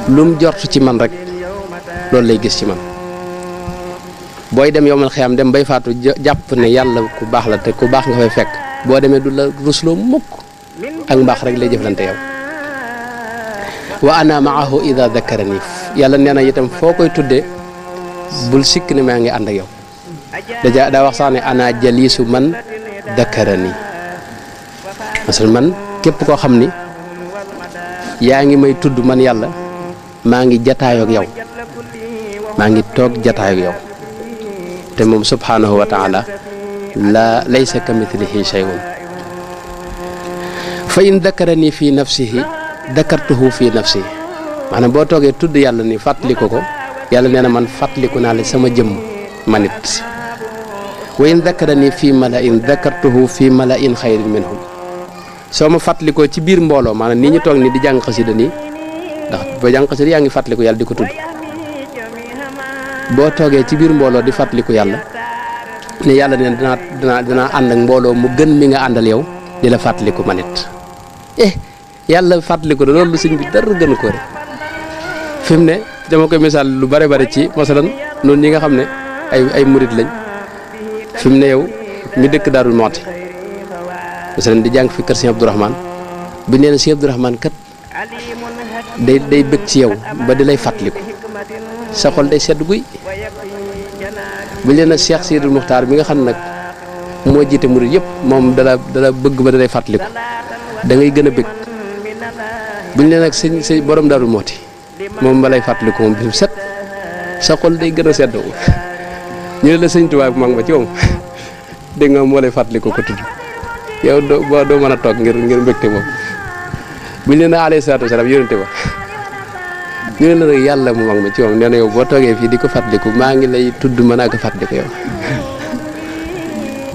lum jortu ci man rek loolu lay gis ci man booy dem yowmal xiyaam dem bay faatu jàpp ne yàlla ku baax la te ku baax nga fay fekk boo demee du la rusloo mukk ak mbaax rek lay jëflante yow wa ana maahu ida dakarani yàlla nee na itam foo koy tuddee bul sikk ne maa ngi ànd ak yow daa wax sax ne ana jaliisu man dakarani masal man képp koo xam ni yaa ngi may tudd man yàlla maa ngi jataayoo ak yow maa ngi toog jataayoo ak yow te moom subhanahu wa taala la laysa kamithlihi shay'un fa in dakarani fi nafsihi dakartuhu fi nafsi maanaam boo toogee tudd yàlla ni fàttaliku ko yàlla nee na man fàttaliku naa la sama jëmm manit wa in dakarani fi mala'in dakartuhu fi mala'in xayrin minhum soo ma fàttalikoo ci biir mbooloo maanaam nii ñu toog ni di jàng xasida nii ndax ba jàng xasida yaa ngi fàttaliku yàlla di ko tudd boo toogee ci biir mbooloo di fàttaliku yàlla ne yàlla ne dinaa ànd ak mbooloo mu gën mi nga àndal yow di la fàttaliku manit yàlla fàttaliku loolu lu sëñ bi dara gën ko rek fi mu ne dama koy misaal lu bare bare ci masalan noonu ñi nga xam ne ay murit lañ fi mu ne yow mi dëkk Daarul Muxti masalan di jàng fi kër Sëñ Abdourahmane bi nee na Sëñ Abdourahmane kat day bëgg ci yow ba di lay fàttaliku sa xol day sedd guy bu leen a Cheikh Sidul Muxtaar bi nga xam nag moo jiite murit yëpp moom dala bëgg ba da lay fàttaliku da ngay gën a bëgg buñ leen ak sëñ borom Daarul Muxti moom ba lay fàttaliku moom bisu set sa xol day gën a sedd ñu ne la sëñ Tuubaa bu mag ba ci moom dégg nga moo lay fàttaliku ko tudd yow doo mën a toog ngir mbégte moom buñ leen a alayhi salaatu wasalaam yonente ba ñu ne la nag yàlla mu mag ma ci moom nee na yow boo toogee fii di ko fàttaliku maa ngi lay tudd mën naa ko fàttaliku yow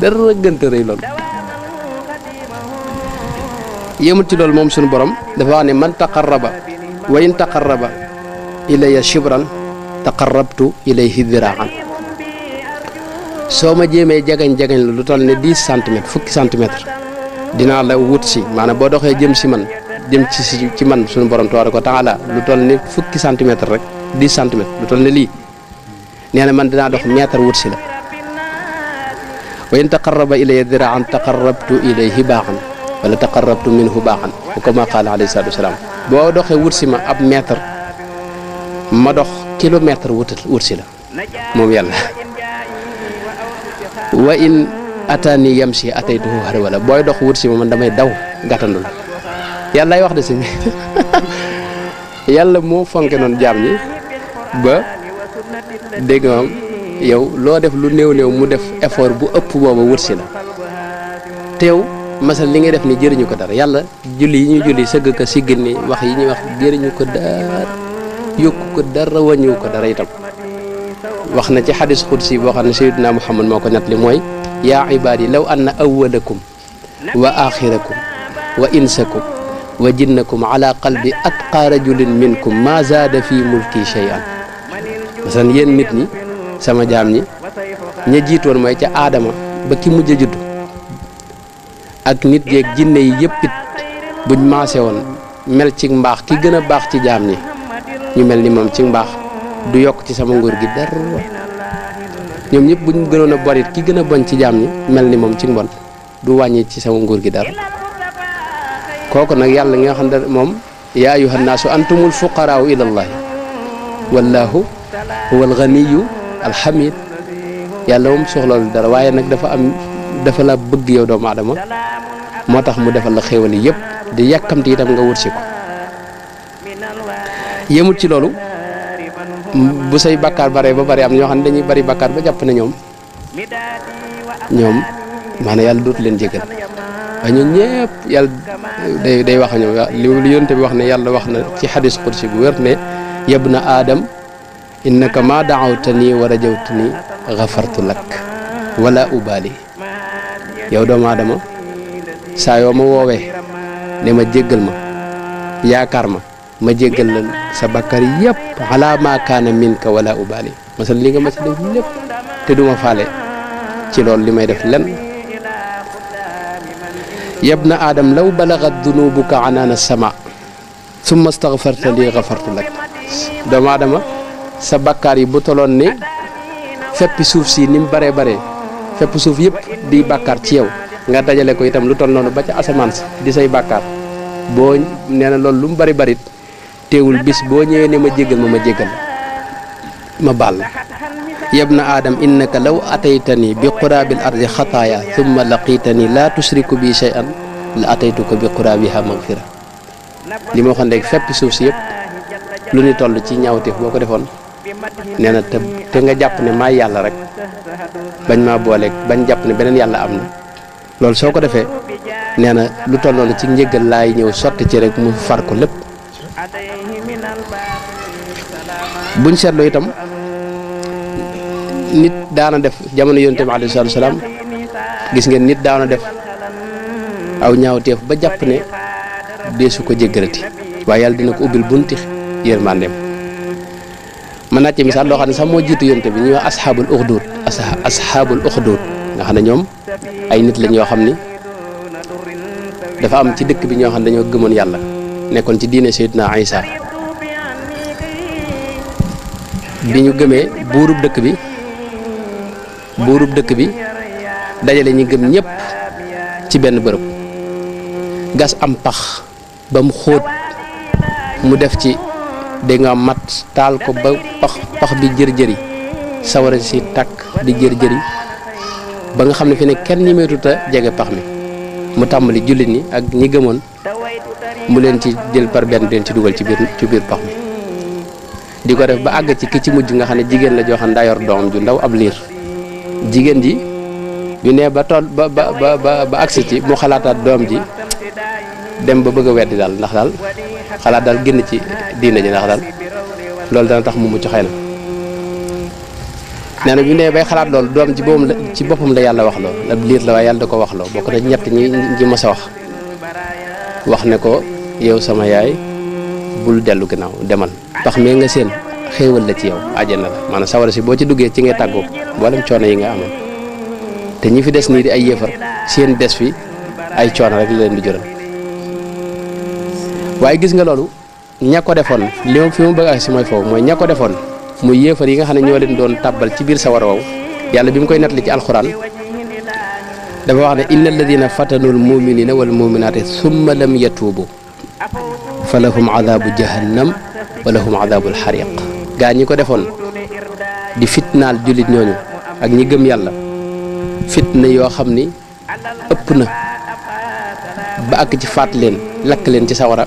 dara gënta rëy loolu yéemul ci loolu moom suñu borom dafa wax ne man taqarraba wa in taqarraba ilayya shibran taqarrabtu ilayhi diraan soo ma jéemee jagañ la lu toll ne 10 centimètres fukki centimètres dinaa la wut si maanaam boo doxee jëm si man jëm ci man suñu borom tabaaraka wa taala lu toll ne fukki centimètres rek 10 centimètres lu toll ne lii nee na man dinaa dox mètre wut si la wa in taqarraba ilayya diraan taqarrabtu ilayhi baaxan wala taqarrabtu minhu baaxan wa kama qaala alayhi salaatu wasalaam boo doxee wut si ma ab mètre ma dox kilomètre wut si la moom yàlla wa in atani yamsi ataytuhu harwala booy dox wut si ma man damay daw gàttandul yàlla lay wax de si yàlla moo fonke noonu jaam ñi ba dégg nga yow loo def lu néew mu def effort bu ëpp booba wut si la teew masal li ngay def ni jëriñu ko dara yàlla julli yi ñuy julli sëgg ko siggil ni wax yi ñuy wax jëriñu ko dara yokku ko dara wàññiwu ko dara itam wax na ci xadis xudsi boo xam ne sayyidina Muhammad moo ko nettali mooy yaa ibaadi law anna awwalakum wa axirakum wa insakum wa jinnakum ala qalbi atqa rajulin minkum ma zaada fi mulki shay'an masalan yéen nit ñi sama jaam ñi ña jiitoon mooy ca aadama ba ki mujj a judd ak nit yeeg jinne yi yëpp it buñ maase woon mel ci mbaax ki gën a baax ci jaam ñi ñu mel ni moom ci mbaax du yokk ci sama nguur gi dara ñoom ñëpp buñ gënoon a borit ki gën a bon ci jaam ñi mel ni moom ci mbon du wàññi ci sama nguur gi dara kooku nag yàlla nga xam ne moom yaa ayyuhan naasu antumul fuqaraau ilallahi wallahu huwa alganiyu alhamid yàlla moom soxlawul dara waaye nag dafa la bëgg yow doomu aadama moo tax mu defal la xéewal yi yëpp di yàkkamti itam nga wut si ko yemut ci loolu bu say bàkkaar bare ba bare am ñoo xam ne dañuy bari bàkkaar ba jàpp ne ñoom maanaam yàlla dootu leen jégal waaye ñun ñëpp yàlla day wax ak ñoom li yonte bi wax ne yàlla wax na ci xadis qudsi bu wér ne yabna aadam innaka ma daawtani wa rajawtani gafartu lak wala ubali yow doomu aadama saa yoo ma woowee ne ma jéggal ma yaakaar ma jéggal la sa bakkar yëpp ala ma kaana minka wala ubali masal li nga ma ci def lépp te duma faale ci loolu li may def lenn yabna aadam law balagat dunubuka anaana sama summa staghfarta li gafartu lak doomu aadama sa bakkaar yi bu toloon ne feppi suuf si ni mu baree fepp suuf yëpp di bàkkaar ci yow nga dajale ko itam lu toll noonu ba ca asamaan si di say bàkkaar boo nee na loolu lu mu bari barit teewul bis boo ñëwee ne ma jéggal ma baal yabna aadam innaka law ataytani bi quraabil ardi xataaya thumma laqitani laa tushriku bi shay'an la ataytuka bi quraabiha maghfira li ma waxoon léegi fepp suuf si yëpp lu ni toll ci ñaawteef boo ko defoon nee na te nga jàpp ne maay yàlla rek bañ maa booleeg bañ jàpp ne beneen yàlla am na loolu soo ko defee nee na lu toll noonu ci njëggal laay ñëw sotti ci rek mu far ko lépp buñ seetloo itam nit daana def jamono yonent bi alayhi salaatu salaam gis ngeen nit daana def aw ñaawteef ba jàpp ne deesu ko jéggalati waaye yàlla dina ko ubbil bunti yërmandeem mën naa ci misaal loo xam ne sax moo jiitu yonent bi ñuy wax asxaabul uxduud nga xam ne ñoom ay nit lañ yoo xam ni dafa am ci dëkk bi ñoo xam ne dañoo gëmoon yàlla nekkoon ci diine Seydina Isa bi ñu gëmee buurub dëkk bi dajale ñi gëm ñëpp ci benn bërëb gas am pax ba mu xóot mu def ci dégg nga mat taal ko ba pax bi jër-jëri sawara si takk di jër-jëri ba nga xam ne fi ne kenn ñi meetut a jege pax mi mu tàmbali jullit ñi ak ñi gëmoon mu leen ci jël par benn leen ci dugal ci biir pax mi di ko def ba àgg ci ki ci mujj nga xam ne jigéen la joo xam ne daa yor doom ju ndaw ab liir jigéen ji ñu ne ba tool ba agsi ci mu xalaataat doom ji dem ba bëgg a weddi daal ndax daal xalaat daal génn ci diine ji ndax daal loolu dana tax mu mucc xëy na nee na bi ne bay xalaat loolu doom ji boobu ci boppam la yàlla wax loo ab liir la waaye yàlla da ko wax loo bokk na ñett ñi mas a wax ne ko yow sama yaay bul dellu ginnaaw demal pax mee nga seen xéewal la ci yow àjjana la maanaam sawara si boo ci duggee ci ngay tàggoo mboolem coono yi nga amoon te ñi fi des nii di ay yéefar seen des fi ay coono rek la leen di jural waaye gis nga loolu ña ko defoon li ma fi mu bëgg ak si mooy foofu mooy ña ko defoon muy yéefar yi nga xam ne ñoo leen doon tàbbal ci biir sawara wow yàlla bi mu koy nettali ci alxuraan dafa wax ne inna alladina fatanul muminina wal muminaati summa lam yatuubu fa lahum adabu jahannam wa lahum adabul xariq gaa ñi ko defoon di fitnaal jullit ñooñu ak ñi gëm yàlla fitna yoo xam ni ëpp na ba àgg ci faat leen lakk leen ci sawara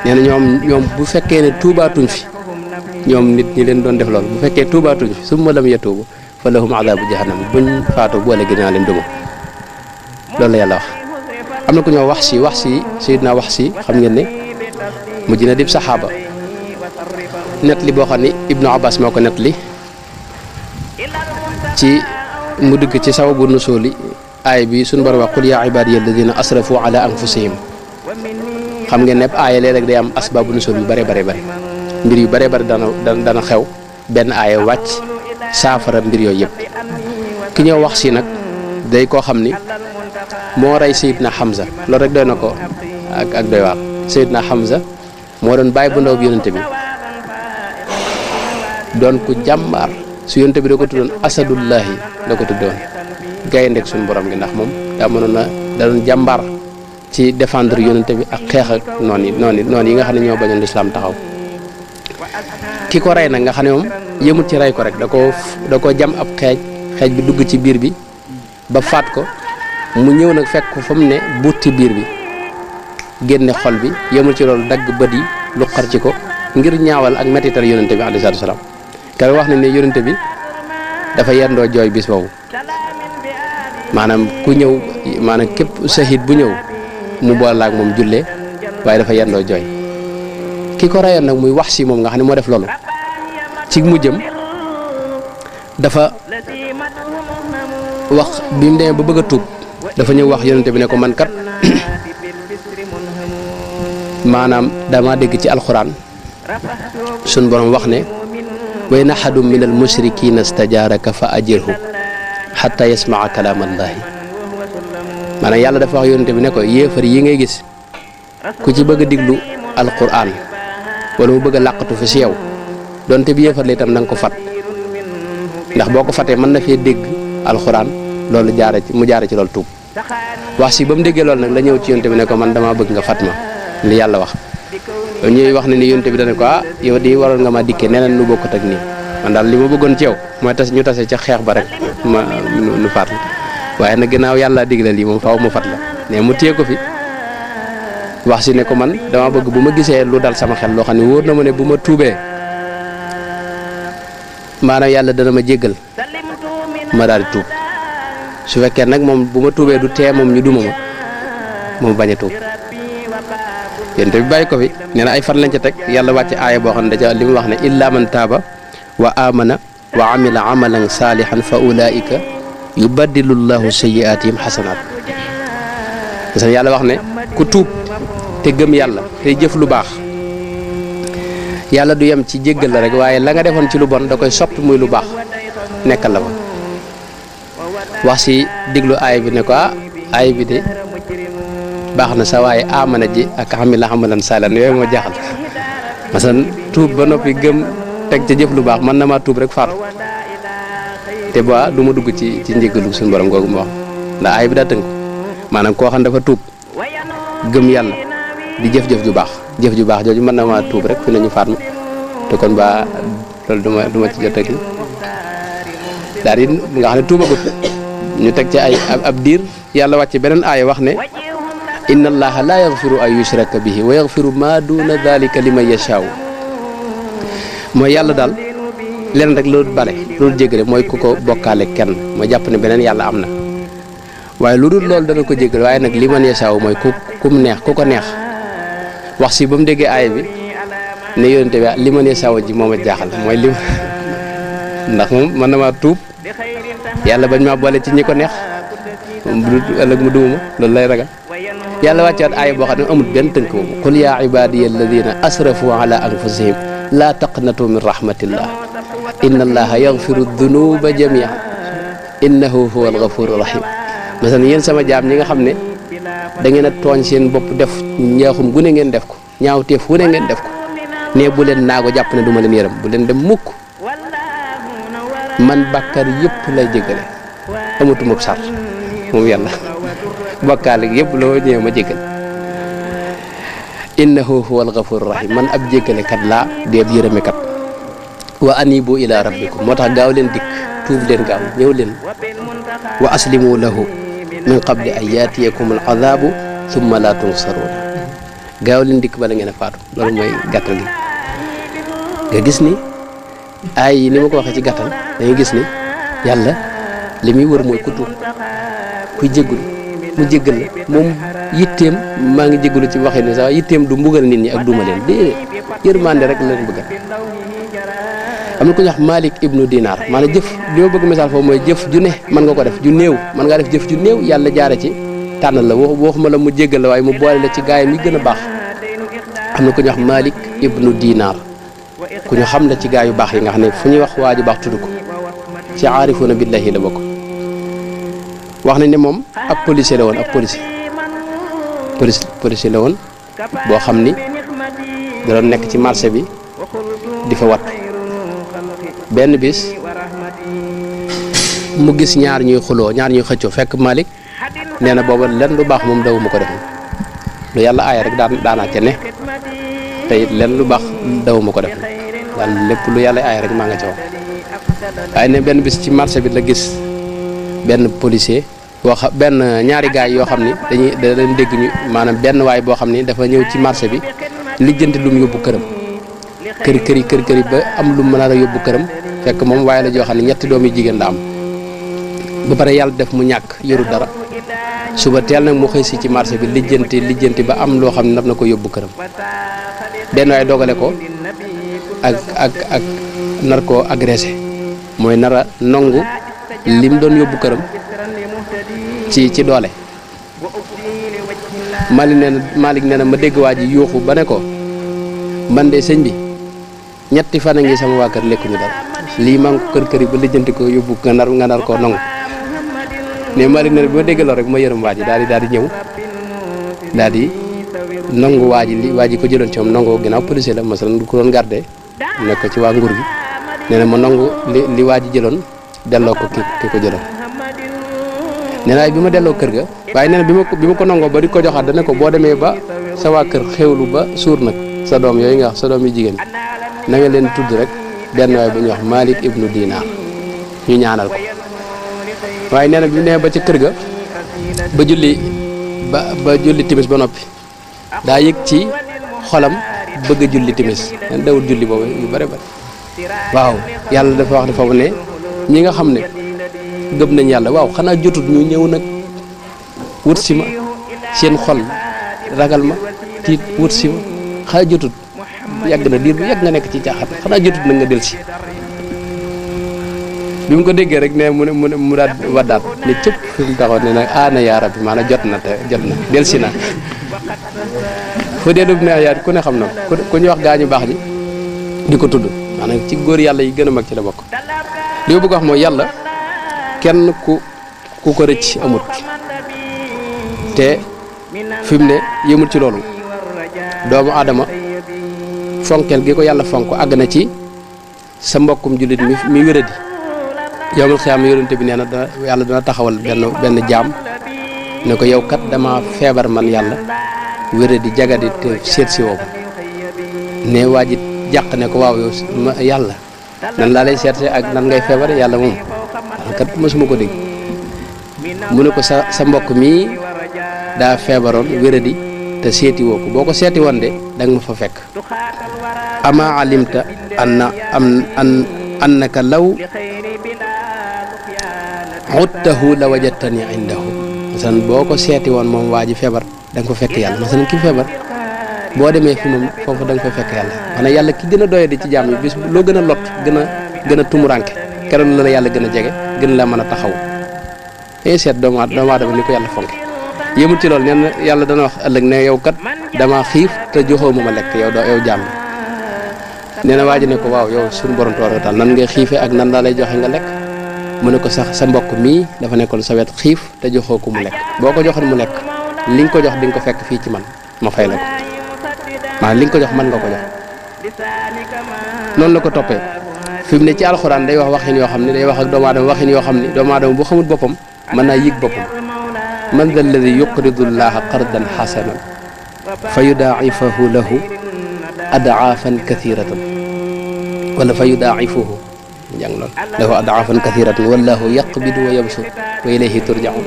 nee na ñoom bu fekkee ne tuubaatuñ fi ñoom nit ñi leen doon def loolu bu fekkee tuubaatuñ fi summa lam yatuubu fa lahum adabu jahannam buñ faatu boole gi naa leen duma loolu la yàlla wax am na ku ñoo wax si Seydina wax si xam ngeen ne mujj na dib saxaaba net li boo xam ne Ibnu Abbas moo ko net li ci mu dugg ci sababu nusuuli aay bi suñu borom wax qul yaa ibaadiya alladina asrafu ala anfusihim xam ngeen ne aaya léeg rek day am asbaabu nusuul yu bare mbir yu bare dana xew benn aaya wàcc saafara mbir yooyu yëpp ki ñoo wax si nag day koo xam ni moo rey Seydina Hamza loolu rek doy na ko ak doy waar Seydina Hamza moo doon bàyyi bu ndaw bi yonente bi doon ku jàmbaar su yonente bi da ko tuddoon asadullahi da ko tuddoon gayndeg suñu borom gi ndax moom daa mënoon na da doon jàmbaar ci défendre yonente bi ak xeex ak noon yi nga xam ne ñoo bañoon lislaam taxaw ki ko rey nag nga xam ne moom yëmut ci rey ko rek da ko jam ab xeej bi dugg ci biir bi ba faat ko mu ñëw nag fekk ko fa mu ne butti biir bi génne xol bi yëmul ci loolu dagg bët yi lu xar ci ko ngir ñaawal ak mettital yonente bi alayhi salaatu salaam kay wax nañ ne yonente bi dafa yendoo jooy bis boobu maanaam ku ñëw maanaam képp sahid bu ñëw mu boole ak moom jullee waaye dafa yendoo jooy ki ko rayoon nag muy wax si moom nga xam ne moo def loolu ci mujjam dafa wax bi mu demee ba bëgg a tuub dafa ñëw wax yonente bi ne ko man kat maanaam dama dégg ci alxuraan sun borom wax ne wa in ahadun min al mushrikina stajaaraka fa ajirhu xatta yasmaa kalaam allaahi maanaam yàlla dafa wax yonente bi ne ko yéefar yi ngay gis ku ci bëgg a diglu alxuraan wala mu bëgg a làqatu fi si yow donte bi yéefar la itam na nga ko fat ndax boo ko fatee mën na fee dégg alxuraan loolu mu jaare ci loolu tuub wax si ba mu déggee loolu nag la ñëw ci yonte bi ne ko man damaa bëgg nga fat ma li yàlla wax ñuy wax ne ni yonte bi dana ko yow di waroon nga ma dikkee neneen nu bokkut ak nii man daal li ma bëggoon ci yow mooy ñu tase ca xeex ba rek ma nu faat la waaye nag ginnaaw yàlla digle lii moom faaw mu fat la ne mu téye ko fi wax si ne ko man dama bëgg bu ma gisee lu dal sama xel loo xam ne wóor na ma ne bu ma tuubee maanaam yàlla dana ma jéggal ma daal di tuub su fekkee nag moom bu ma tuubee du tee moom ñu duma ma moom bañ a tuub yéen te bi bàyyi ko fi nee na ay fan lañ ca teg yàlla wàcce aaya boo xam ne daca li mu wax ne illa man taaba wa amana wa amila amalan saalihan fa ulaika yubaddilu llahu sayyiatihim xasanaat parce que yàlla wax ne ku tuub te gëm yàlla te jëf lu baax yàlla du yem ci jéggal la rek waaye la nga defoon ci lu bon da koy soppi muy lu baax nekkal la fa wax si diglu aay bi ne ko aay bi de baax na sa waaye amana ji ak amila amalan saalihan yooyu moo jaaxal masalan tuub ba noppi gëm teg ca jëf lu baax man na maa tuub rek faatu te ba du ma dugg ci njéggalu suñu borom googu ma wax ndax aay bi daa tënk maanaam koo xam dafa tuub gëm yàlla di jëf-jëf ju baax jooju mën na maa tuub rek fi nañu faat ma te kon ba loolu du ma ci jot ak daal di nga xam ne tuubagut ñu teg ci ay ab diir yàlla wàcc beneen aaya wax ne inna allaha la yaghfiru an yushraka bihi wa yaghfiru ma duna dhalika liman yashaaw mooy yàlla daal leen rek loolu bale loolu jéggale mooy ku ko bokkaale kenn mooy jàpp ne beneen yàlla am na waaye lu dul loolu dana ko jéggal waaye nag liman yashaaw mooy ku mu neex ku ko neex wax si ba mu déggee aaya bi ne yonente bi liman yashaaw ji moom a jaaxal mooy lim ndax moom mën na maa tuub yàlla bañ maa boole ci ñi ko neex ëllëg mu duuma loolu lay ragal yàlla wàccaat aaya boo xam ne amul benn tënk boobu qul yaa ibadiya alladina asrafu ala anfusihim laa taqnatu min rahmatillah inna allaha yaghfiru dunuba jamian innahu huwa alghafuru rahim masalan yéen sama jaam ñi nga xam ne da ngeen a tooñ seen bopp def ñaaxum gu ne ngeen def ko ñaawteef wu ne ngeen def ko ne bu leen naago jàpp ne du ma leen yërëm bu leen dem mukk man bàkkaar yëpp lay jéggale amatuma sar moom yàlla bàkkaar yëpp loo ñëwee ma jéggal innahu huwa alghafuru rahim man ab jéggale kat laa di ab yërëme kat wa anibu ila rabbikum moo tax gaaw leen dikk tuub leen gaaw ñëw leen wa aslimu lahu min qabli an yaatiyakum al azabu thumma la tunsaruun gaaw leen dikk bala ngeen a faatu loolu mooy gàttal gi nga gis ni ay yi ni ma ko waxee ci gàttal dañuy gis ni yàlla li muy wër mooy ku tuub kuy jéggul mu jéggal la moom yitteem maa ngi jéggalu ci waxee ni sax yitteem du mbugal nit ñi ak duma leen déedéet yërmande rek la leen bëgg am na ko ñuy wax Malik ibnu Dinar maanaam jëf li ma bëgg misaal foofu mooy jëf ju ne mën nga ko def ju néew mën ngaa def jëf ju néew yàlla jaare ci tànnal la waxuma la mu jéggal la waaye mu boole la ci gaayam yi gën a baax am na ko ñuy wax Malik ibnu Dinar ku ñu xam la ci gaay yu baax yi nga xam ne fu ñuy wax waa ju baax tudd ko ci aarifuuna billahi la bokk wax nañ ne moom ab policier la woon ab policier la woon boo xam ni da doon nekk ci marché bi di fa wat benn bis mu gis ñaar ñuy xuloo ñaar ñuy xëccoo fekk Malik nee na booba lenn lu baax moom dawuma ko def lu yàlla aaya rek daanaa ca ne te it lenn lu baax dawuma ko def yàlla lépp lu yàlla aay rek maa nga ca wax. waaye ne benn bis ci marché bi la gis benn policier boo xam benn ñaari gaay yoo xam ni da leen dégg ñu maanaam benn waay boo xam ni dafa ñëw ci marché bi lijjanti lu mu yóbbu këram kër yi ba am lu mu mën a yóbbu këram fekk moom waaye la joo xam ne ñetti doom yu jigéen la am ba pare yàlla def mu ñàkk yoru dara suba teel nag mu xëy si ci marché bi lijjanti ba am loo xam ne nar na ko yóbbu këram benn waay dogale ko ak nar koo agressé mooy nar a nongu lim doon yóbbu këram ci doole. Malick nee na ma dégg waa ji yuuxu ba ne ko man de sëñ bi ñetti fan a ngi sama waa kër lekkuñu dara lii maa ngi ko kër yi ba lijjanti ko yóbbu nga nar koo nangu ne Malick nee na bi ma dégg loolu rek ma yërëm waa ji daal di ñëw daal di nangu waa ji ko jëloon ci moom nangu ginnaaw policier la masalan du ko doon gardé nekk ci waa nguur gi nee na ma nangu li waa ji jëloon delloo ko ki ko jëloon. nee naa bi ma delloo kër ga waaye nee na bi ma ko nangoo ba di ko joxaat dana ko boo demee ba sa waa kër xewlu ba suur nag sa doom yooyu nga wax sa doom yu jigéen na nga leen tudd rek benn waay bu ñuy wax Malik ibnu Dinar ñu ñaanal ko. waaye nee na bi mu demee ba ci kër ga ba julli timis ba noppi daa yëg ci xolam bëgg a julli timis nen dawul julli boobu yu bare bare waaw yàlla dafa wax dafa ne ñi nga xam ne gëm nañ yàlla waaw xanaa jotut ñu ñëw nag wut si ma seen xol ragal ma tiit wut si ma xanaa jotut yàgg na diir bu yàgg nga nekk ci caaxaan xanaa jotut nag nga del si bi mu ko déggee rek ne mu daal waddaat ne cëpp fi mu taxaw ne nag aana yaa rabbi maanaam jot na del si na fa dee dub ne ayaat ku ne xam na ku ñu wax gaañu baax ji di ko tudd maanaam ci góor yàlla yi gën a mag ci la bokk li ma bëgg wax mooy yàlla kenn ku ko rëcc amut te fi mu ne yëmul ci loolu doomu aadama fonkeel gi ko yàlla fonk àgg na ci sa mbokkum jullit mi wéradi yowmal xiyaama yonente bi nee na yàlla dana taxawal benn jaam ne ko yow kat dama feebar man yàlla wéradi jagadi te seet si woo ne waa ji jàq ne ko waaw yow yàlla nan laa lay seetse ak nan ngay feebar yàlla moom kat mësuma ko dégg mu ne ko sa mbokk mii daa feebaroon wéradi te seeti woo ko boo ko seeti woon de danga ma fa fekk ama alimta annaka law uttahu la wajadtani indahu masalan boo ko seeti woon moom waa ji feebar da nga fa fekk yàlla masalan ki feebar boo demee fi moom foofu da nga fa fekk yàlla maanaam yàlla ki gën a doye di ci jaam yi bis loo gën a lot gën a tumuranke keroog la yàlla gën a jege gën la mën a taxaw seet doomu aadama ni ko yàlla fonke yëmul ci loolu nee na yàlla dana wax ëllëg ne yow kat dama xiif te joxoo ma lekk yow jaam bi nee na waa ji ne ko waaw yow suñu borom tabaaraka taala nan ngay xiifee ak nan laa lay joxe nga lekk mu ne ko sax sa mbokk mii dafa nekkoon sa wet xiif te joxoo ko mu lekk boo ko joxoon mu lekk li nga ko jox di nga ko fekk fii ci man ma fay la ko maanaam li nga ko jox man nga ko jox noonu la ko toppee fi mu ne ci alxuraan day wax waxin yoo xam ne day wax ak doomu aadama waxin yoo xam ne doomu aadama bu xamul boppam mën naa yëg boppam man dha alladi yuqridu llaha qardan xasanan fa yudaa'ifahu lahu adaafan kathiratan wala fa yudaa'ifuhu jàng lool lahu adaafan kathiratan wallahu yaqbidu wa yabsut wa ilayhi turjaun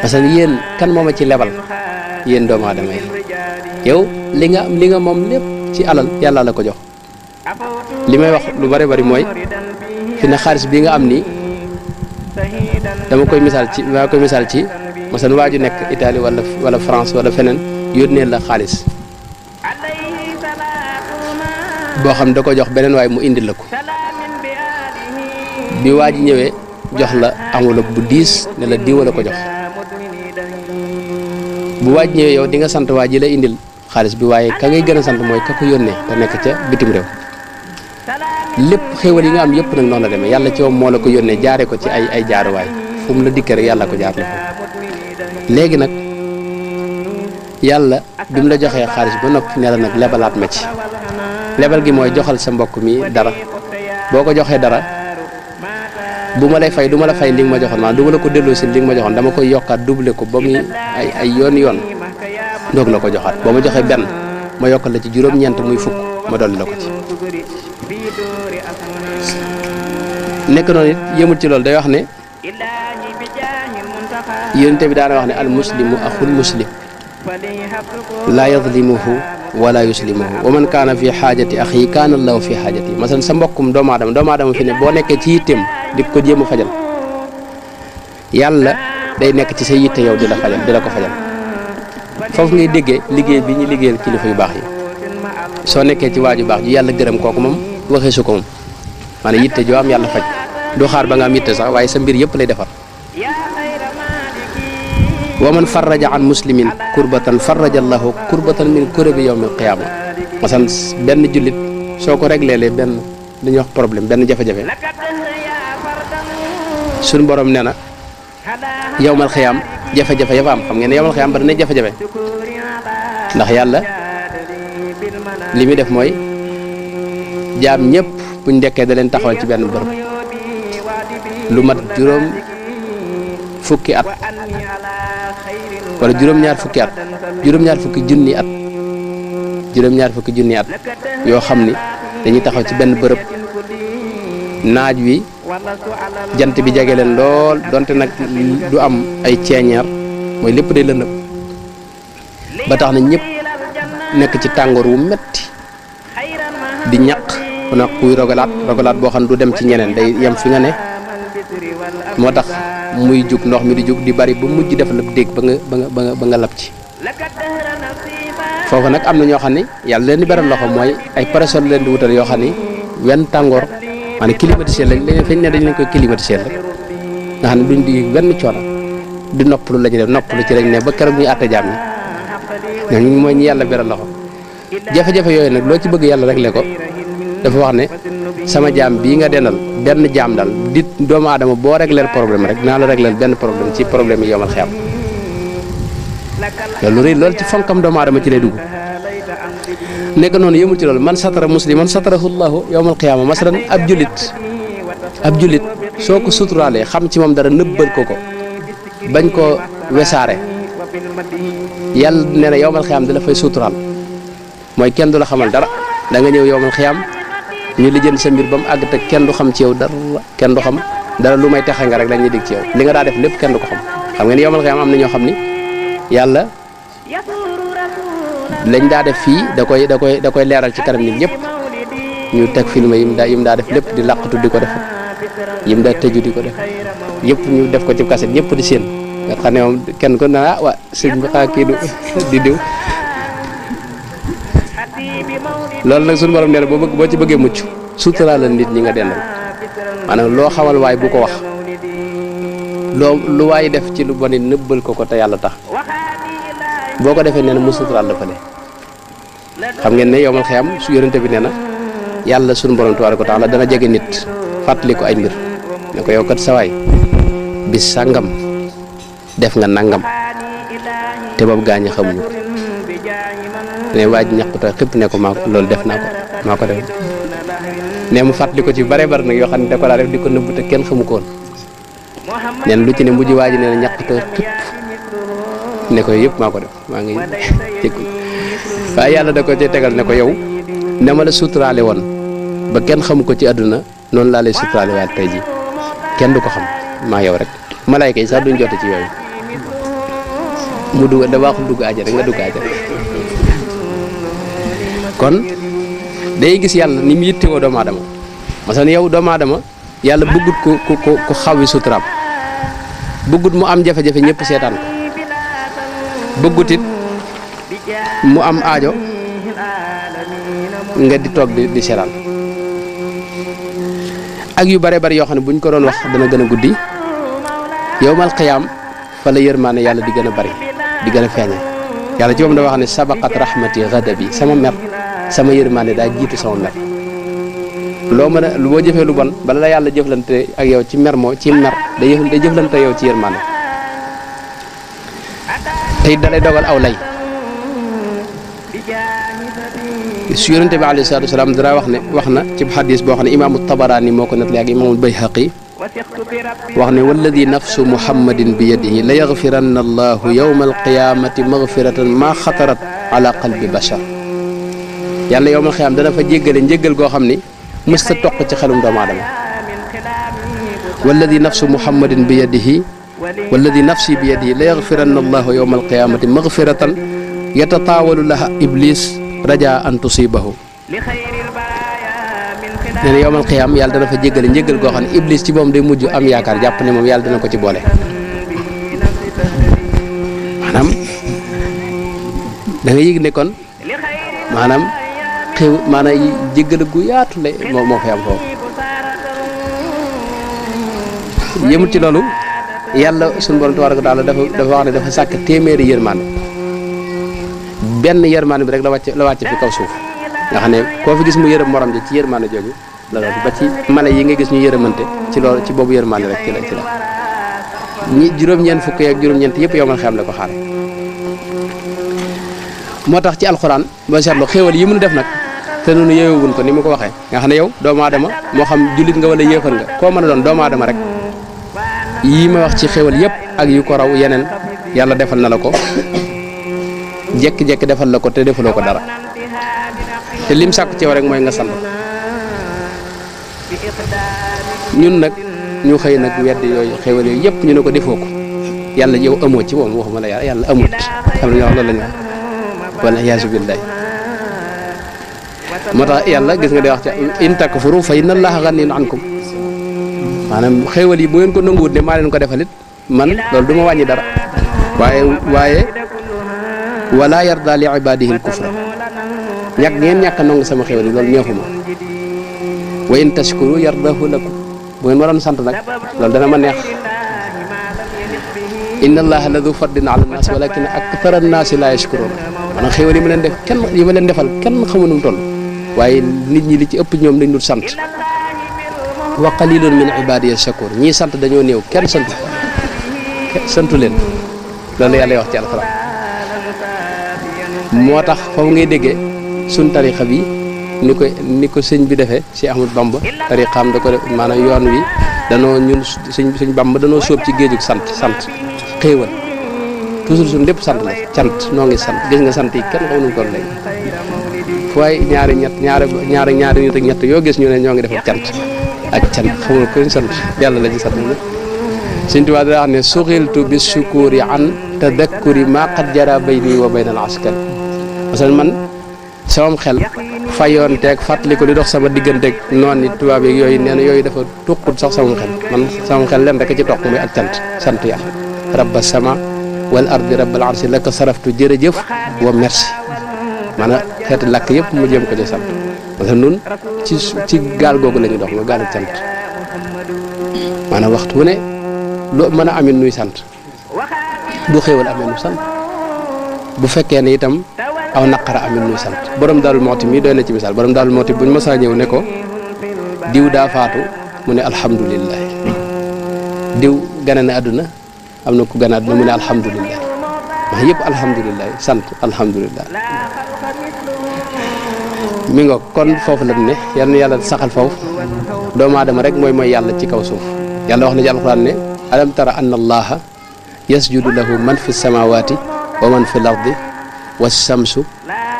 parce que yéen kan mooma ci lebal yéen doomu aadama yi yow li nga moom lépp ci alal yàlla la ko jox li may wax lu bari bari mooy fi ne xaalis bii nga am nii dama koy misaal ci masalan waa ju nekk Italie wala France wala feneen yónnee la xaalis boo xam da ko jox beneen waay mu indil la ko bi waa ji ñëwee jox la enveloppe bu diis ne la diwa la ko jox bu waa ji ñëwee yow di nga sant waa ji la indil xaalis bi waaye ka ngay gën a sant mooy ka ko yónnee te nekk ca bitim réew lépp xéewal yi nga am yëpp nag noonu la demee yàlla ci moom moo la ko yónnee jaare ko ci ay jaaruwaay fu mu la dikkee rek yàlla ko jaar la foofu léegi nag yàlla bi mu la joxee xaalis ba noppi ne la nag lebalaat ma ci lebal gi mooy joxal sa mbokk mi dara boo ko joxee dara bu ma lay fay du ma la fay li nga ma joxoon maanaam du ma la ko delloo si li nga ma joxoon dama koy yokkaat doublé ko ba muy ay yoon doog la ko joxaat boo ma joxee benn ma yokkal la ci juróom-ñeent muy fukk ma dolli la ko ci. nekk noonu it yëmul ci loolu day wax ne yonent bi daana wax ne al muslimu axul muslim laa yadlimuhu wala yuslimuhu wa man kaana fi xaajati axi kaana allahu fi xaajati masalan sa mbokkum doomu aadama fi ne boo nekkee ci yitteem di ko jéem a fajal yàlla day nekk ci sa yitte yow di la ko fajal foofu ngay déggee liggéey bi ñu liggéeyal kilifa yu baax yi soo nekkee ci waaju baax ji yàlla gërëm kooku moom waxee su ko moom maanaam yitte joo am yàlla faj du xaar ba nga am yitte sax waaye sa mbir yëpp lay defar wa man farraja an muslimin kurbatan farraja allahu kurbatan min kurabi yawmil qiyaama masan benn jullit soo ko réglé benn li ñuy wax problème benn jafe-jafe suñu borom nee na yawmal qiyaam jafe-jafe ya fa am xam ngeen ne yawmal qiyaam bari na jafe-jafe ndax yàlla li muy def mooy jaam ñëpp buñ ndekkee da leen taxawal ci benn bërëb lu mat juróom fukki at wala juróom-ñaar fukki junni at yoo xam ni dañuy taxaw ci benn bërëb naaj wi jant bi jege leen lool donte nag du am ay ceeñeer mooy lépp day lëndëm ba tax na ñëpp nekk ci tàngoor wu metti di ñaq ku nag kuy rogalaat boo xam ne du dem ci ñeneen day yem fi nga ne moo tax muy jug ndox mi di jug di bari ba mujj def la dégg ba nga lab ci foofu nag am na ñoo xam ne yàlla leen di beral loxo mooy ay parasol leen di wutal yoo xam ni wenn tàngoor maanaam climatiseur lañ fañ ne dañ leen koy climatiseur rek nga xam ne duñ di wenn coono di noppalu la ñu def noppalu ci rek ne ba keroog ñuy àtte jaam ñi ñooñu mooy ñi yàlla beral loxo jafe-jafe yooyu nag loo ci bëgg yàlla réglé ko dafa wax ne sama jaam bii nga dendal benn jaam daal di doomu aadama boo régleel problème rek naa la régleel benn problème ci problème yi yomal xiyam loolu rëy loolu ci fonkam doomu aadama ci lay dugg nekk noonu yëmul ci loolu man satara musliman satarahu llahu yawmal qiyaama masalan ab jullit soo ko suturaalee xam ci moom dara nëbbal ko bañ koo wesaare yàlla nee na yawmal qiyaama da la fay suturaal mooy kenn du la xamal dara da nga ñëw yawmal qiyaama ñu lijjën sa mbir ba mu àgg te kenn du xam ci yow dara kenn du xam dara lu may texe nga rek lañuy dig ci yow li nga daa def lépp kenn du ko xam nga ni yawmal qiyaama am na ñoo xam ni yàlla lañ daa def fii da koy leeral ci kanam nit ñëpp ñu teg film yim daa def lépp di làqatu di ko def yim daa tëju di ko def yëpp ñu def ko ci kaset ñëpp di seen nga xam ne moom kenn ko na waa sëñ bi xaa kii du di diw loolu nag suñu borom nee na boo ci bëggee mucc suturaalal nit ñi nga dendal maanaam loo xamal waay bu ko wax lu waay def ci lu bon it nëbbal ko te yàlla tax boo ko defee nee na mu suturaal la fële xam ngeen ne yowmal xiyam su yonente bi nee na yàlla suñu borom tabaaraka wa taala dana jege nit fàttali ko ay mbir ne ko yow kat sawaay bis sàngam def nga nangam te boobu gaañ a xamuñu ko ne waaj ñàkkuta xëpp ne ko loolu def naa ko maa ko def ne mu fàttali ko ci bare bare nag yoo xam ne da ko daa def di ko nëbb te kenn xamu ko woon nee na lu ci ne mujj waaj nee na ñàkkuta xëpp ne ko yëpp maa ko def maa ngi jéggul waaye yàlla da ko ci tegal ne ko yow ne ma la suturaale woon ba kenn xamu ko ci àdduna noonu laa lay suturaale waat tey ji kenn du ko xam maa yow rek malaayka yi sax duñ jote ci yooyu mu dugg da waxul dugg àjjana rek nga dugg àjjana kon day gis yàlla ni mu yittewoo doomu aadama masalan yow doomu aadama yàlla bëggut ku xawi suturaam bëggut mu am jafe-jafe ñëpp seetaan ko bëggut it mu am aajo nga di toog di seetaan ak yu bare bari yoo xam ne buñ ko doon wax dana gën a guddi yowmal qiyaam fa la yërmaane yàlla di gën a bari di gën a feeñe yàlla ci moom da wax ne sabaqat rahmati ghadabi sama mer sama yërmaane daa jiitu sama mer loo mën a boo jëfee lu bon bala la yàlla jëflante ak yow ci mer moo ci mer day jëflante yow ci yërmaane tey dalay dogal aw lay su yonente bi alayhi salaatu wasalaam dara wax na ci xadis boo xam ne imaamu Tabaraani moo ko nettali ak imaamul Bayhaqi wax ne walladi nafsu muhammadin bi yadihi la yaxfiranna allahu yawma alqiyamati magfiratan ma xatarat ala qalbi bashar yàlla yowmal xiyaam dana fa jéggale njéggal goo xam ni mës ta toq ci xelum doomu aadama walladi nafsu muhammadin bi yadihi walladi nafsi bi yadihi la yaxfiranna allahu yowma alqiyamati magfiratan yatataawalu laha iblis raja an tusibahu nee na yowmal qiyaam yàlla dana fa jéggale njéggal goo xam ne iblis ci moom day mujj am yaakaar jàpp ne moom yàlla dana ko ci boole maanaam da nga yëg ne kon maanaam xew maanaam jéggal gu yaatu la moo fay am foofu yëmut ci loolu yàlla suñu borom tabaaraka wa taala dafa wax ne dafa sàkk téeméeri yërmande benn yërmande bi rek la wàcce fi kaw suuf nga xam ne koo fi gis mu yërëm morom ji ci yërmande jooju la doon ba ci mala yi nga gis ñu yërëmante ci loolu ci boobu yërmande rek ci la ñi juróom-ñeent fukk ak juróom-ñeent yëpp yow man xam la ko xaare moo tax ci alxuraan boo seetloo xéewal yi mun def nag te noonu yeewuñ ko ni mu ko waxee nga xam ne yow doomu aadama moo xam jullit nga wala yéefar nga koo mën a doon doomu aadama rek yii ma wax ci xéewal yëpp ak yu ko raw yeneen yàlla defal na la ko jekki-jekki defal la ko te defaloo ko dara te lim sàkk ci yow rek mooy nga sant ñun nag ñu xëy nag wedd yooyu xéewal yooyu yëpp ñu ne ko defoo ko yàlla yow amoo ci moom waxuma la yàlla amut xam ne ñoo wax loolu la ñu wax wala yaasu billahi moo tax yàlla gis nga di wax ci in takfuru fa inna allaha ganiyyun ankum maanaam xéewal yi bu ngeen ko nanguwut ne maa leen ko defalit man loolu du ma wàññi dara waaye wala yarda li ibadihi al-kufra ñàkk a nangu sama xéewal yi loolu neexuma wa in tashkuru yardahu lakum bu ngeen ma doon sant nag loolu dana ma neex inna allaha la du fadlin ala nnaas walakin akthara nnaasi la yashkurun maanaam xéewal yi ma leen def yi ma leen defal kenn xamu nu mu toll waaye nit ñi li ci ëpp ñoom dañ dul sant wa qalilun min ibadiya shakur ñii sant dañoo néew kenn santu leen loolu yàlla wax ci alxuraan moo tax foofu ngay déggee suñ tarixa bi ni ko sëñ bi defee si Ahmadu Bamba tarixaam da ko def maanaam yoon wi danoo ñun suñ Bamba danoo sóob ci géejug sant xéewal toujours suñ lépp sant la cant noo ngi sant gis nga sant yi kenn xaw nuñ toll léegi waaye ñaari nit ak ñett yoo gis ñu ne ñoo ngi def ak cant xamul kuñ sant yàlla la ci sant Sëñ Tuubaa daa wax ne suxiltu bi sukuri an tadakkuri ma qad jara bayni wa bayna al askar parce que man samam xel fayoon teeg fàttali ko li dox sama digganteeg noonu tubaab yi yooyu nee na yooyu dafa tuqut sax samam xel man samam xel leen rek ci toq muy ak sant yàlla rabba sama wal ardi rabbal arsi laka saraftu jërëjëf wa merci maanaam xeeti làkk yëpp mu jëm ko ci sant parce que nun ci gaal googu la ñu dox nga gaalu cant maanaam waxtu wu ne lu mën a amit nuy sant bu xéewal amee nu sant bu fekkee ne itam aw naqara amit nuy sant borom Daarul Muxti mii doy na ci misaal borom Daarul Muxti buñ mësaa ñëw ne ko diw daa faatu mu ne alhamdulillah diw gane na àdduna am na ku gane àdduna mu ne alhamdulillah wax yëpp alhamdulillah sant alhamdulillah mi nga kon foofu la ne yal na yàlla saxal foofu doomu aadama rek mooy yàlla ci kaw suuf yàlla wax na ci alxuraan ne alam tara anna allaha yasjudu lahu man fi samawati wa man fi lardi wa samsu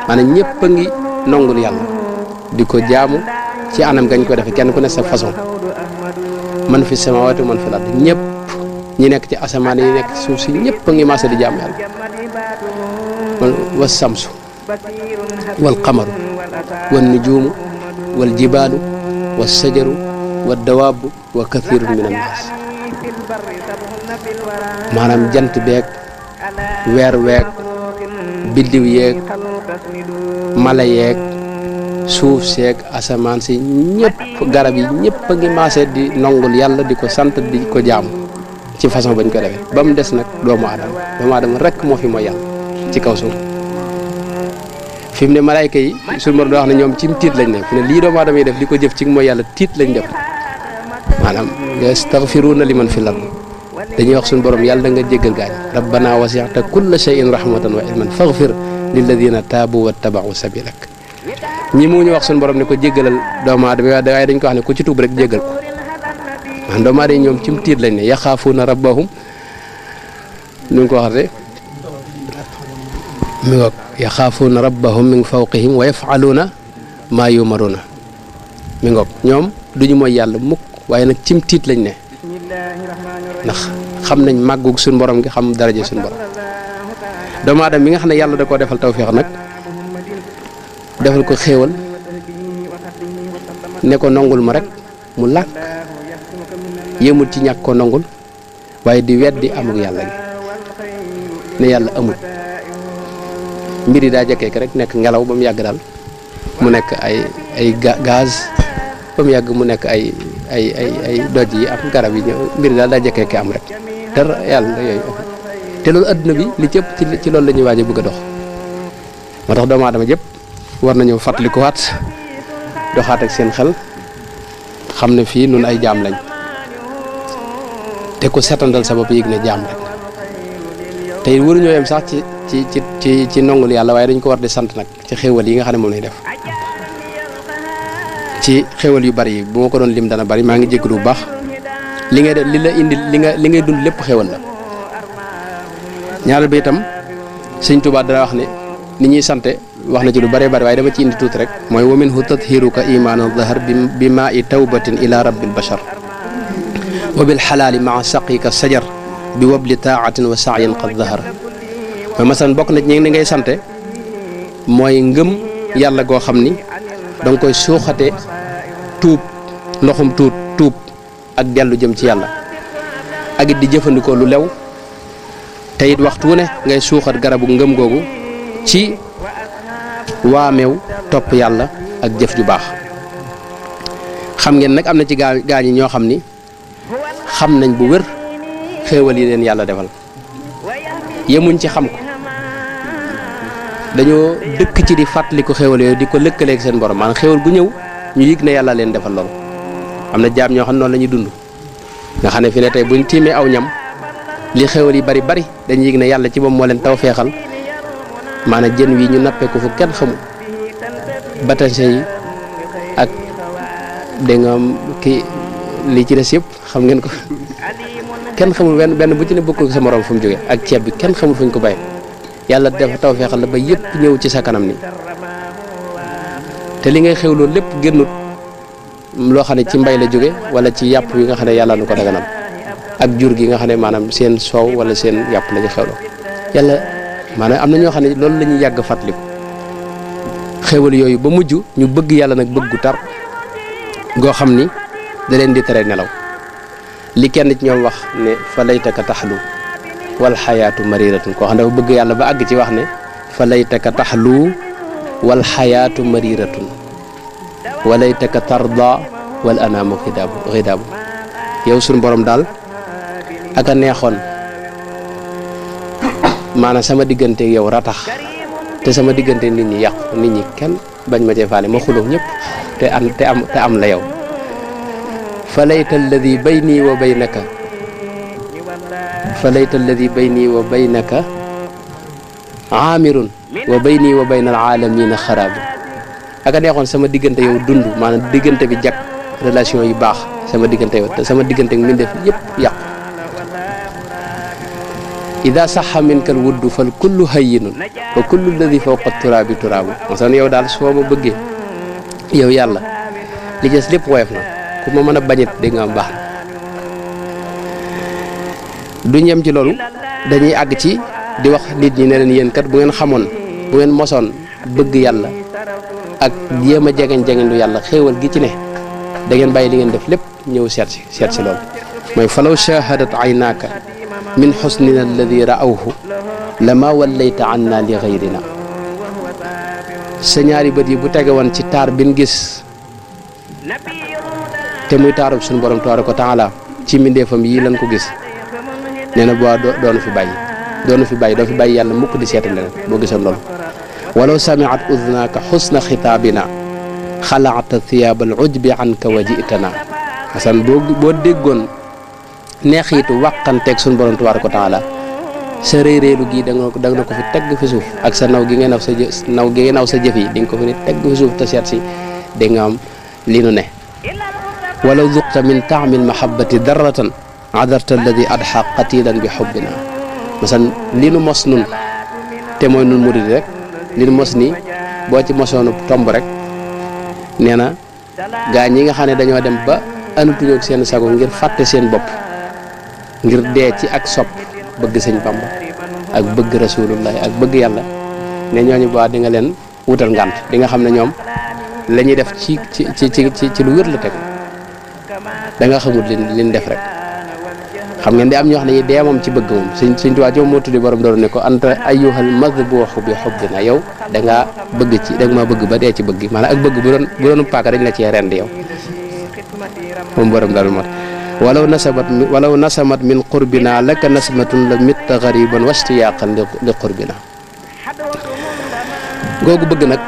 maanaam ñëpp a ngi nongul yàlla di ko jaamu ci anam gañ ko defe kenn ku ne sa façon man fi samawati wa man fi lardi ñëpp ñi nekk ci asamaan yi nekk ci suuf si ñëpp a ngi maase di jaamu yàlla wa samsu wal qamaru wan nujuumu wal jibaalu wa sajaru wa dawaabu wa kathirun min annaas maanaam jant beeg weer weeg biddiw yeeg mala yeeg suuf seeg asamaan si ñëpp garab yi ñëpp a ngi maase di nongul yàlla di ko sant di ko jaamu ci façon bañ ko defee ba mu des nag doomu aadama rek moo fi mooy yàlla ci kaw suuf fi mu ne malaayka yi suñu mor doo wax ne ñoom ci tiit lañ ne fi ne lii doomu aadama yi def di ko jëf ci mooy yàlla tiit lañ def maanaam yastaghfiruuna liman fil ard dañuy wax suñu borom yàlla nga jéggal gaañ rabbana wasi'ta kulla shay'in rahmatan wa ilman faghfir lilladina taabu wattaba'u sabilak ñi mu ñu wax suñu borom ne ko jéggalal doomu aadama waaye dañ ko wax ne ku ci tuub rek jéggal ko maanaam doomu aadama yi ñoom ci tiit lañ ne yaxaafuuna rabbahum ñu ngi ko waxate mi ngoog yaxaafuuna rabbahum min fawqihim wa yafaluuna maa yumaruna mi ngoog ñoom duñu mooy yàlla mukk waaye nag cim tiit lañ ne ndax xam nañ màggug suñu borom gi xam daraje suñu borom doomu aadama mi nga xam ne yàlla da koo defal tawféex nag defal ko xéewal ne ko nongul ma rek mu làkk yëmul ci ñàkk ko nongul waaye di weddi amuk yàlla gi ne yàlla amul mbir yi daa jëkkee rek nekk ngelaw ba mu yàgg daal mu nekk ay gaz ba mu yàgg mu nekk ay doj yi am garab yi ñëw mbir yi daal daa jëkkee am rek te yàlla yooyu te loolu adduna bi li ci ëpp ci loolu la ñuy waaj a bëgg a dox moo tax doomu aadama jëpp war nañu fàttalikuwaat doxaat ak seen xel xam ne fii nun ay jaam lañ te ku setandal sa bopp yëg ne jaam rek te it waruñoo yem sax ci nongul yàlla waaye dañ ko war di sant nag ci xéewal yi nga xam ne moom lay def ci xéewal yu bari yi bu ma ko doon lim dana bari maa ngi jégalu bu baax li ngay def li la indi li ngay dund lépp xéewal la ñaareel bi itam sëñ Tuubaa dara wax ne ni ñuy sante wax na ci lu bëree bëri waaye dama ci indi tuuti rek mooy wa minhu tathiruka imaana dahar bi maa i tawbatin ila rabbil bashar wa bil xalaali maa saqika sajar bi wabli taatin wa saayin qad dahar mooy masalan bokk na ñi ni ngay sante mooy ngëm yàlla goo xam ni danga koy suuxate tuub ndoxum tuub ak dellu jëm ci yàlla ak it di jëfandikoo lu lew te it waxtu wu ne ngay suuxat garabu ngëm googu ci waameew topp yàlla ak jëf ju baax xam ngeen nag am na ci gaa ñi ñoo xam ni xam nañ bu wér xéewal yi leen yàlla defal yemuñ ci xam ko dañoo dëkk ci di fàttali ko xéewal yooyu di ko lëkkaleeg seen borom maanaam xéewal gu ñëw ñu yëg ne yàlla leen defal lool am na jaam ñoo xam ne noonu la ñuy dund nga xam ne fi ne tey buñ tiimee aw ñam li xéewal yi bari dañuy yëg ne yàlla ci moom moo leen taw feexal maanaam jën wi ñu nappee ko fu kenn xamul batañse yi ak da nga am kii li ci des yëpp xam ngeen ko kenn xamul benn bu ci ne bokkul sa morom fu mu jógee ak ceeb bi kenn xamul fu ñu ko bàyyi yàlla dafa taw feexal la ba yëpp ñëw ci sa kanam ni te li ngay xew loolu lépp génnut loo xam ne ci mbay la jóge wala ci yàpp yi nga xam ne yàlla nu ko daganal ak jur gi nga xam ne maanaam seen soow wala seen yàpp la ñu xewloo yàlla maanaam am na ñoo xam ne loolu la ñuy yàgg fàttaliku xéwal yooyu ba mujj ñu bëgg yàlla nag bëggu tar goo xam ni da leen di tere nelaw li kenn ci ñoom wax ne fa laytaka taxlu wal xayaatu mariratun koo xam ne dafa bëgg yàlla ba àgg ci wax ne fa laytaka taxlu wal xayaatu mariratun wa laytaka tarda wal anaamu xidaabu yow suñu borom daal ak a neexoon maanaam sama diggante yow ratax te sama diggante nit ñi yàqu nit ñi kenn bañ ma cee faale ma xuloo ñëpp te am la yow fa layta alladi bayni wa baynaka fa layta alladi bayni wa baynaka aamirun wa bayni wa bayna alaalamina xaraabu ak a neexoon sama diggante yow dund maanaam diggante bi jag relation yu baax sama diggante yow te sama diggante mi def yëpp yàqu ida saxa minka al wuddu fal kullu hayyinun wa kullu alladi fawqa turaabi turaabu masan yow daal soo ma bëggee yow yàlla li des lépp woyof na ku ma mën a bañit dégg nga am baax na duñ yem ci loolu dañuy àgg ci di wax nit ñi ne leen yéen kat bu ngeen xamoon bu ngeen mosoon bëgg yàlla ak jéem a jegeñ lu yàlla xéewal gi ci ne da ngeen bàyyi li ngeen def lépp ñëw seet si loolu mooy falaw shahadat aynaaka min xusnina alladi raawhu lama wallayta anna li gayrina sa ñaari bët yi bu tege woon ci taar bin gis te muy taarub suñu borom tabaaraka wa taala ci mbindeefam yii lañ ko gis nee na boo doonu fi bàyyi doo fi bàyyi yàlla mukk di seetal leneen boo gisoon loolu walaw samiat udnaaka xusna xitaabina xalaata thiyaabal ujbi anka wa jitana asan boo déggoon neexiitu wàqanteeg suñu borom tabaaraka wa taala sa réeréelu gii da nga ko fi tegg fi suuf ak sa naw gi ngay naw sa jëf yi di nga ko fi ne tegg fi suuf te seet si da nga am li nu ne walaw duqta min taamil mahabbati darratan adarta alladi adxa qatilan bi xubbina masan li nu mos nun te mooy nun murid rek li mos nii boo ci mosoonu tomb rek nee na gaa ñi nga xam ne dañoo dem ba anatuñoo ak seen sago ngir fàtte seen bopp ngir dee ci ak sopp bëgg sëñ Bamba ak bëgg rasulullah ak bëgg yàlla ne ñooñu baa di nga leen wutal ngànt di nga xam ne ñoom la ñuy def ci lu wér la teg da nga xamul liñ def rek xam ngeen di am ñoo xam ne ñi dee moom ci bëgg moom suñ tuwaa ci moo tuddi borom doon ne ko anta ayyuhal madbuuxu bi xubbina yow da ngaa bëgg ci da nga maa bëgg ba dee ci bëgg maanaam ak bëgg bu doon paaka dañ la cee rend yow moom borom daal moo walaw nasamat min qurbina laka nasmatun la mitta gariban wastiyaqan li qurbina googu bëgg nag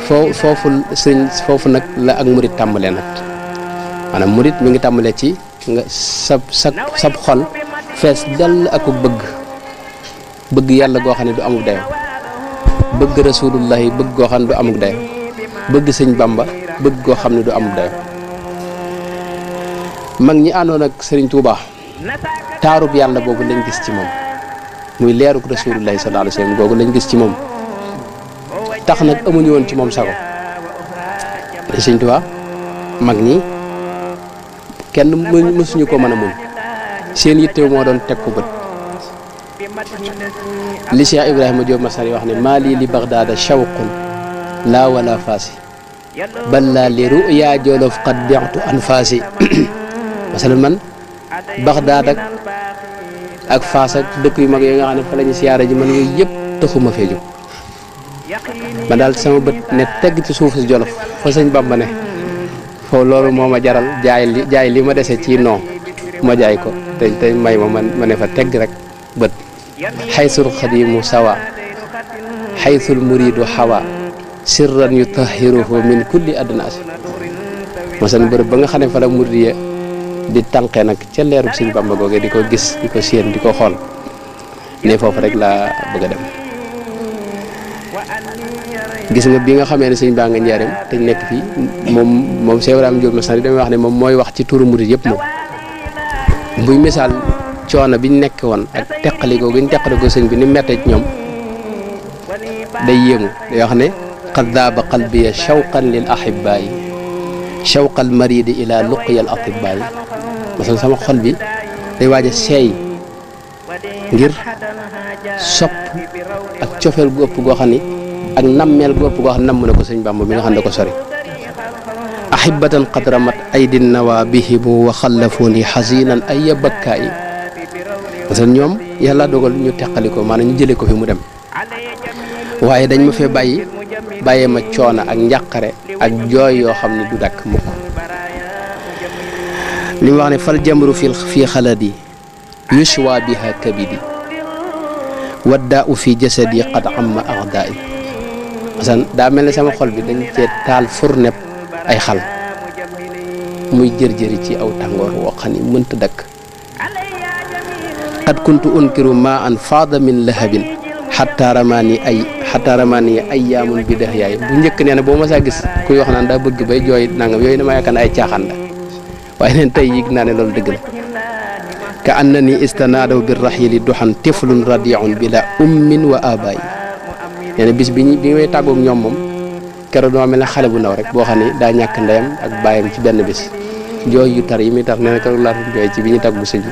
foofu nag la ak murit tàmbalee nag maanaam murit mi ngi tàmbalee ci nga sab xol fees dell ak bëgg yàlla goo xam ne du amuk dayo bëgg rasulullahi bëgg goo xam ne du amuk dayo bëgg sëñ Bamba bëgg goo xam ne du amuk dayo mag ñi àndoon ak Sëriñ Tuubaa taarub yàlla boobu lañ gis ci moom muy leeruk rasulullahi sallallahu alayhi wasallam googu lañ gis ci moom tax nag amuñu woon ci moom sago Sëriñ Tuubaa mag ñi kenn mësuñu ko mën a muñ seen yitte moo doon teg ko bët li Cheikh Ibrahima Diop Masari wax ne maa lii li Bagdaada shawqun laa wala faasi bal laa li ruya jolof qad bi'tu anfaasi masalan man Bagdaad ak Faas ak dëkk yu mag yooyu nga xam ne fa la ñu siyaare ji man yooyu yëpp taxuma fee jóg man daal sama bët ne tegg ci suufu si Jolof fa sëñ Bamba ne foofu loolu moo ma jaral jaay li ma dese ci non ma jaay ko te may ma ne fa tegg rek bët xaysul xadimu sawa xaysul muridu xawa sirran yutahiruhu min kulli adnaasi masalan bërëb ba nga xam ne fa la murid di tànqee nag ca leerub sëñ Bamba googee di ko gis di ko séen di ko xool ne foofu rek laa bëgg a dem gis nga bi nga xamee ne sëñ baa nga njaareem te nekk fii moom Cheikh Ibrahima Diop Masari damay wax ne moom mooy wax ci turu murid yëpp moom buy misaal coono biñ nekk woon ak teqalikoo giñ teqalikoo sëñ bi ni mettee ci ñoom day yéemu day wax ne qad daaba qalbiya shawqan lil ahibaayi shawqal maridi ila luqyal atibaayi masalan sama xol bi day waaj a seey ngir sopp ak cofeel gu ëpp goo xam ni ak nammeel gu ëpp goo xam ne namm na ko sëñ Bamba mi nga xam ne da ko sori ahibatan qad ramat aydin nawa bihimu wa xallafuni xasinan ay bakkaa yi parce que ñoom yàlla dogal ñu teqali ko maanaam ñu jëlee ko fi mu dem waaye dañ ma fee bàyyee ma coono ak njàqare ak jooy yoo xam ne du dakk mukk li mu wax ne fal jamru fii xaladi yushwa biha kabidi waddaa u fi jasadi qad amma a'daai masan daa mel ne sama xol bi dañ cee taal furneb ay xal muy jër-jëri ci aw tàngoor woo xam ni mënta dakk qad kuntu unkiru ma an faada min lahabin xataa ramaani ayyaamun bi dex yaay bu njëkk nee na boo ma saa gis kuy wax naan daa bëgg bay jooy nangam yooyu dama yaakaar ne ay caaxaan la waaye neen tey yëg naa ne loolu dëgg la ka annani istanaadaw bi raxili duxan tiflun radiun bila ummin wa abaay nee na bis bi may tàggoog ñoom moom keroog dama mel ne xale bu ndaw rek boo xam ne daa ñàkk ndeyam ak bàyyam ci benn bis jooy yu tar yi muy tar nee na keroog laa jooy ci bi ñu tàggu sëñ bi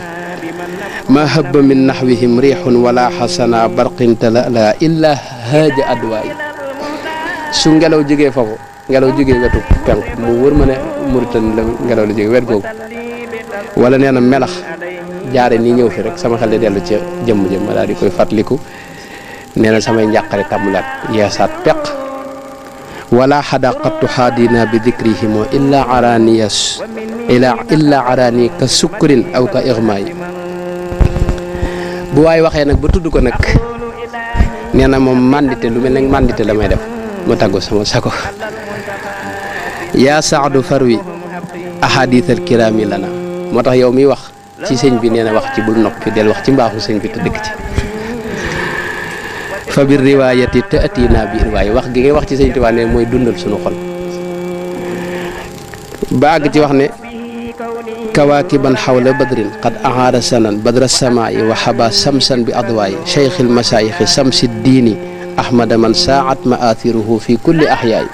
ma habba min naxwihim riixun wala xasana barqin talala illa haaja adwaay su ngelaw jógee foofu ngelaw jógee wetu penk mu wër ma ne Mauritanie la ngelaw la jógee wet googu wala nee na melax jaare nii ñëw fi rek sama xel di dellu ci jëmm ma daal di koy fàttaliku nee na samay njàqare tàmbulaat yeesaat peq wala xadaqattu xaadina bi dikrihimo illa arani ka sukkurin aw ka ixmaay bu waay waxee nag ba tudd ko nag nee na moom mandité lu mel ne mandité la may def mu tàggu sama sako yaa saadu farwi ahadithal kirami lana moo tax yow miy wax ci sëñ bi nee na wax ci bul noppi del wax ci mbaaxu sëñ bi te dëkk ci fa bir riwaayati te atina bi riwaay wax gi ngay wax ci sëñ Tuubaa ne mooy dundal suñu xol ba àgg ci wax ne kawaakiban xawla badrin qad ahaara sanan badra samaai wa xaba samsan bi adwaay cheikhil masaayixi samsi diini ahmada man saat maathiruhu fi kulli ahyaay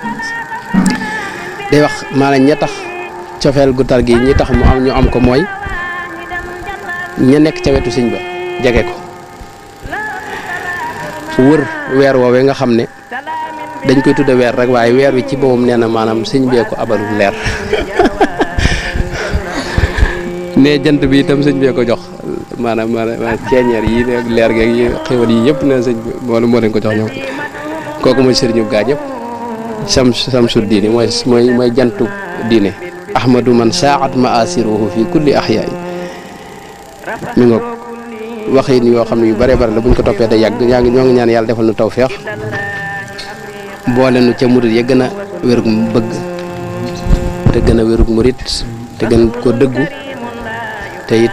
day wax maanaam ña tax cofeel gu tar gi ñi tax mu am ñu am ko mooy ña nekk ca wetu sëñ ba jege ko wër weer woowee nga xam ne dañ koy tudde weer rek waaye weer wi ci boppam nee na maanaam sëñ bee ko abalul leer ne jant bi itam sëñ bee ko jox maanaam ceeñeer yi leer geeg yi xéwal yi yëpp ne sëñ bi moo leen ko jox ñoom kooku mooy sëriñu gaa ñëpp samsu diini mooy jantu diine ahmadu man saat maasiruhu fi kulli ahyaay mi ngoog waxin yoo xam ne yu bare bare la buñ ko toppee day yàgg ñoo ngi ñaan yàlla defal nu tawfeex boole nu ca murit ya gën a wérug bëgg te gën a wérug murit te gën ko dëggu te it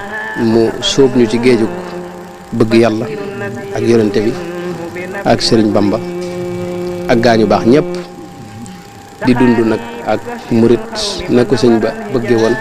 mu sóob ñu ci géejug bëgg yàlla ak yonente bi ak sëriñ Bamba ak gaañu baax ñëpp di dund nag ak murit na ko sëñ ba bëgge woon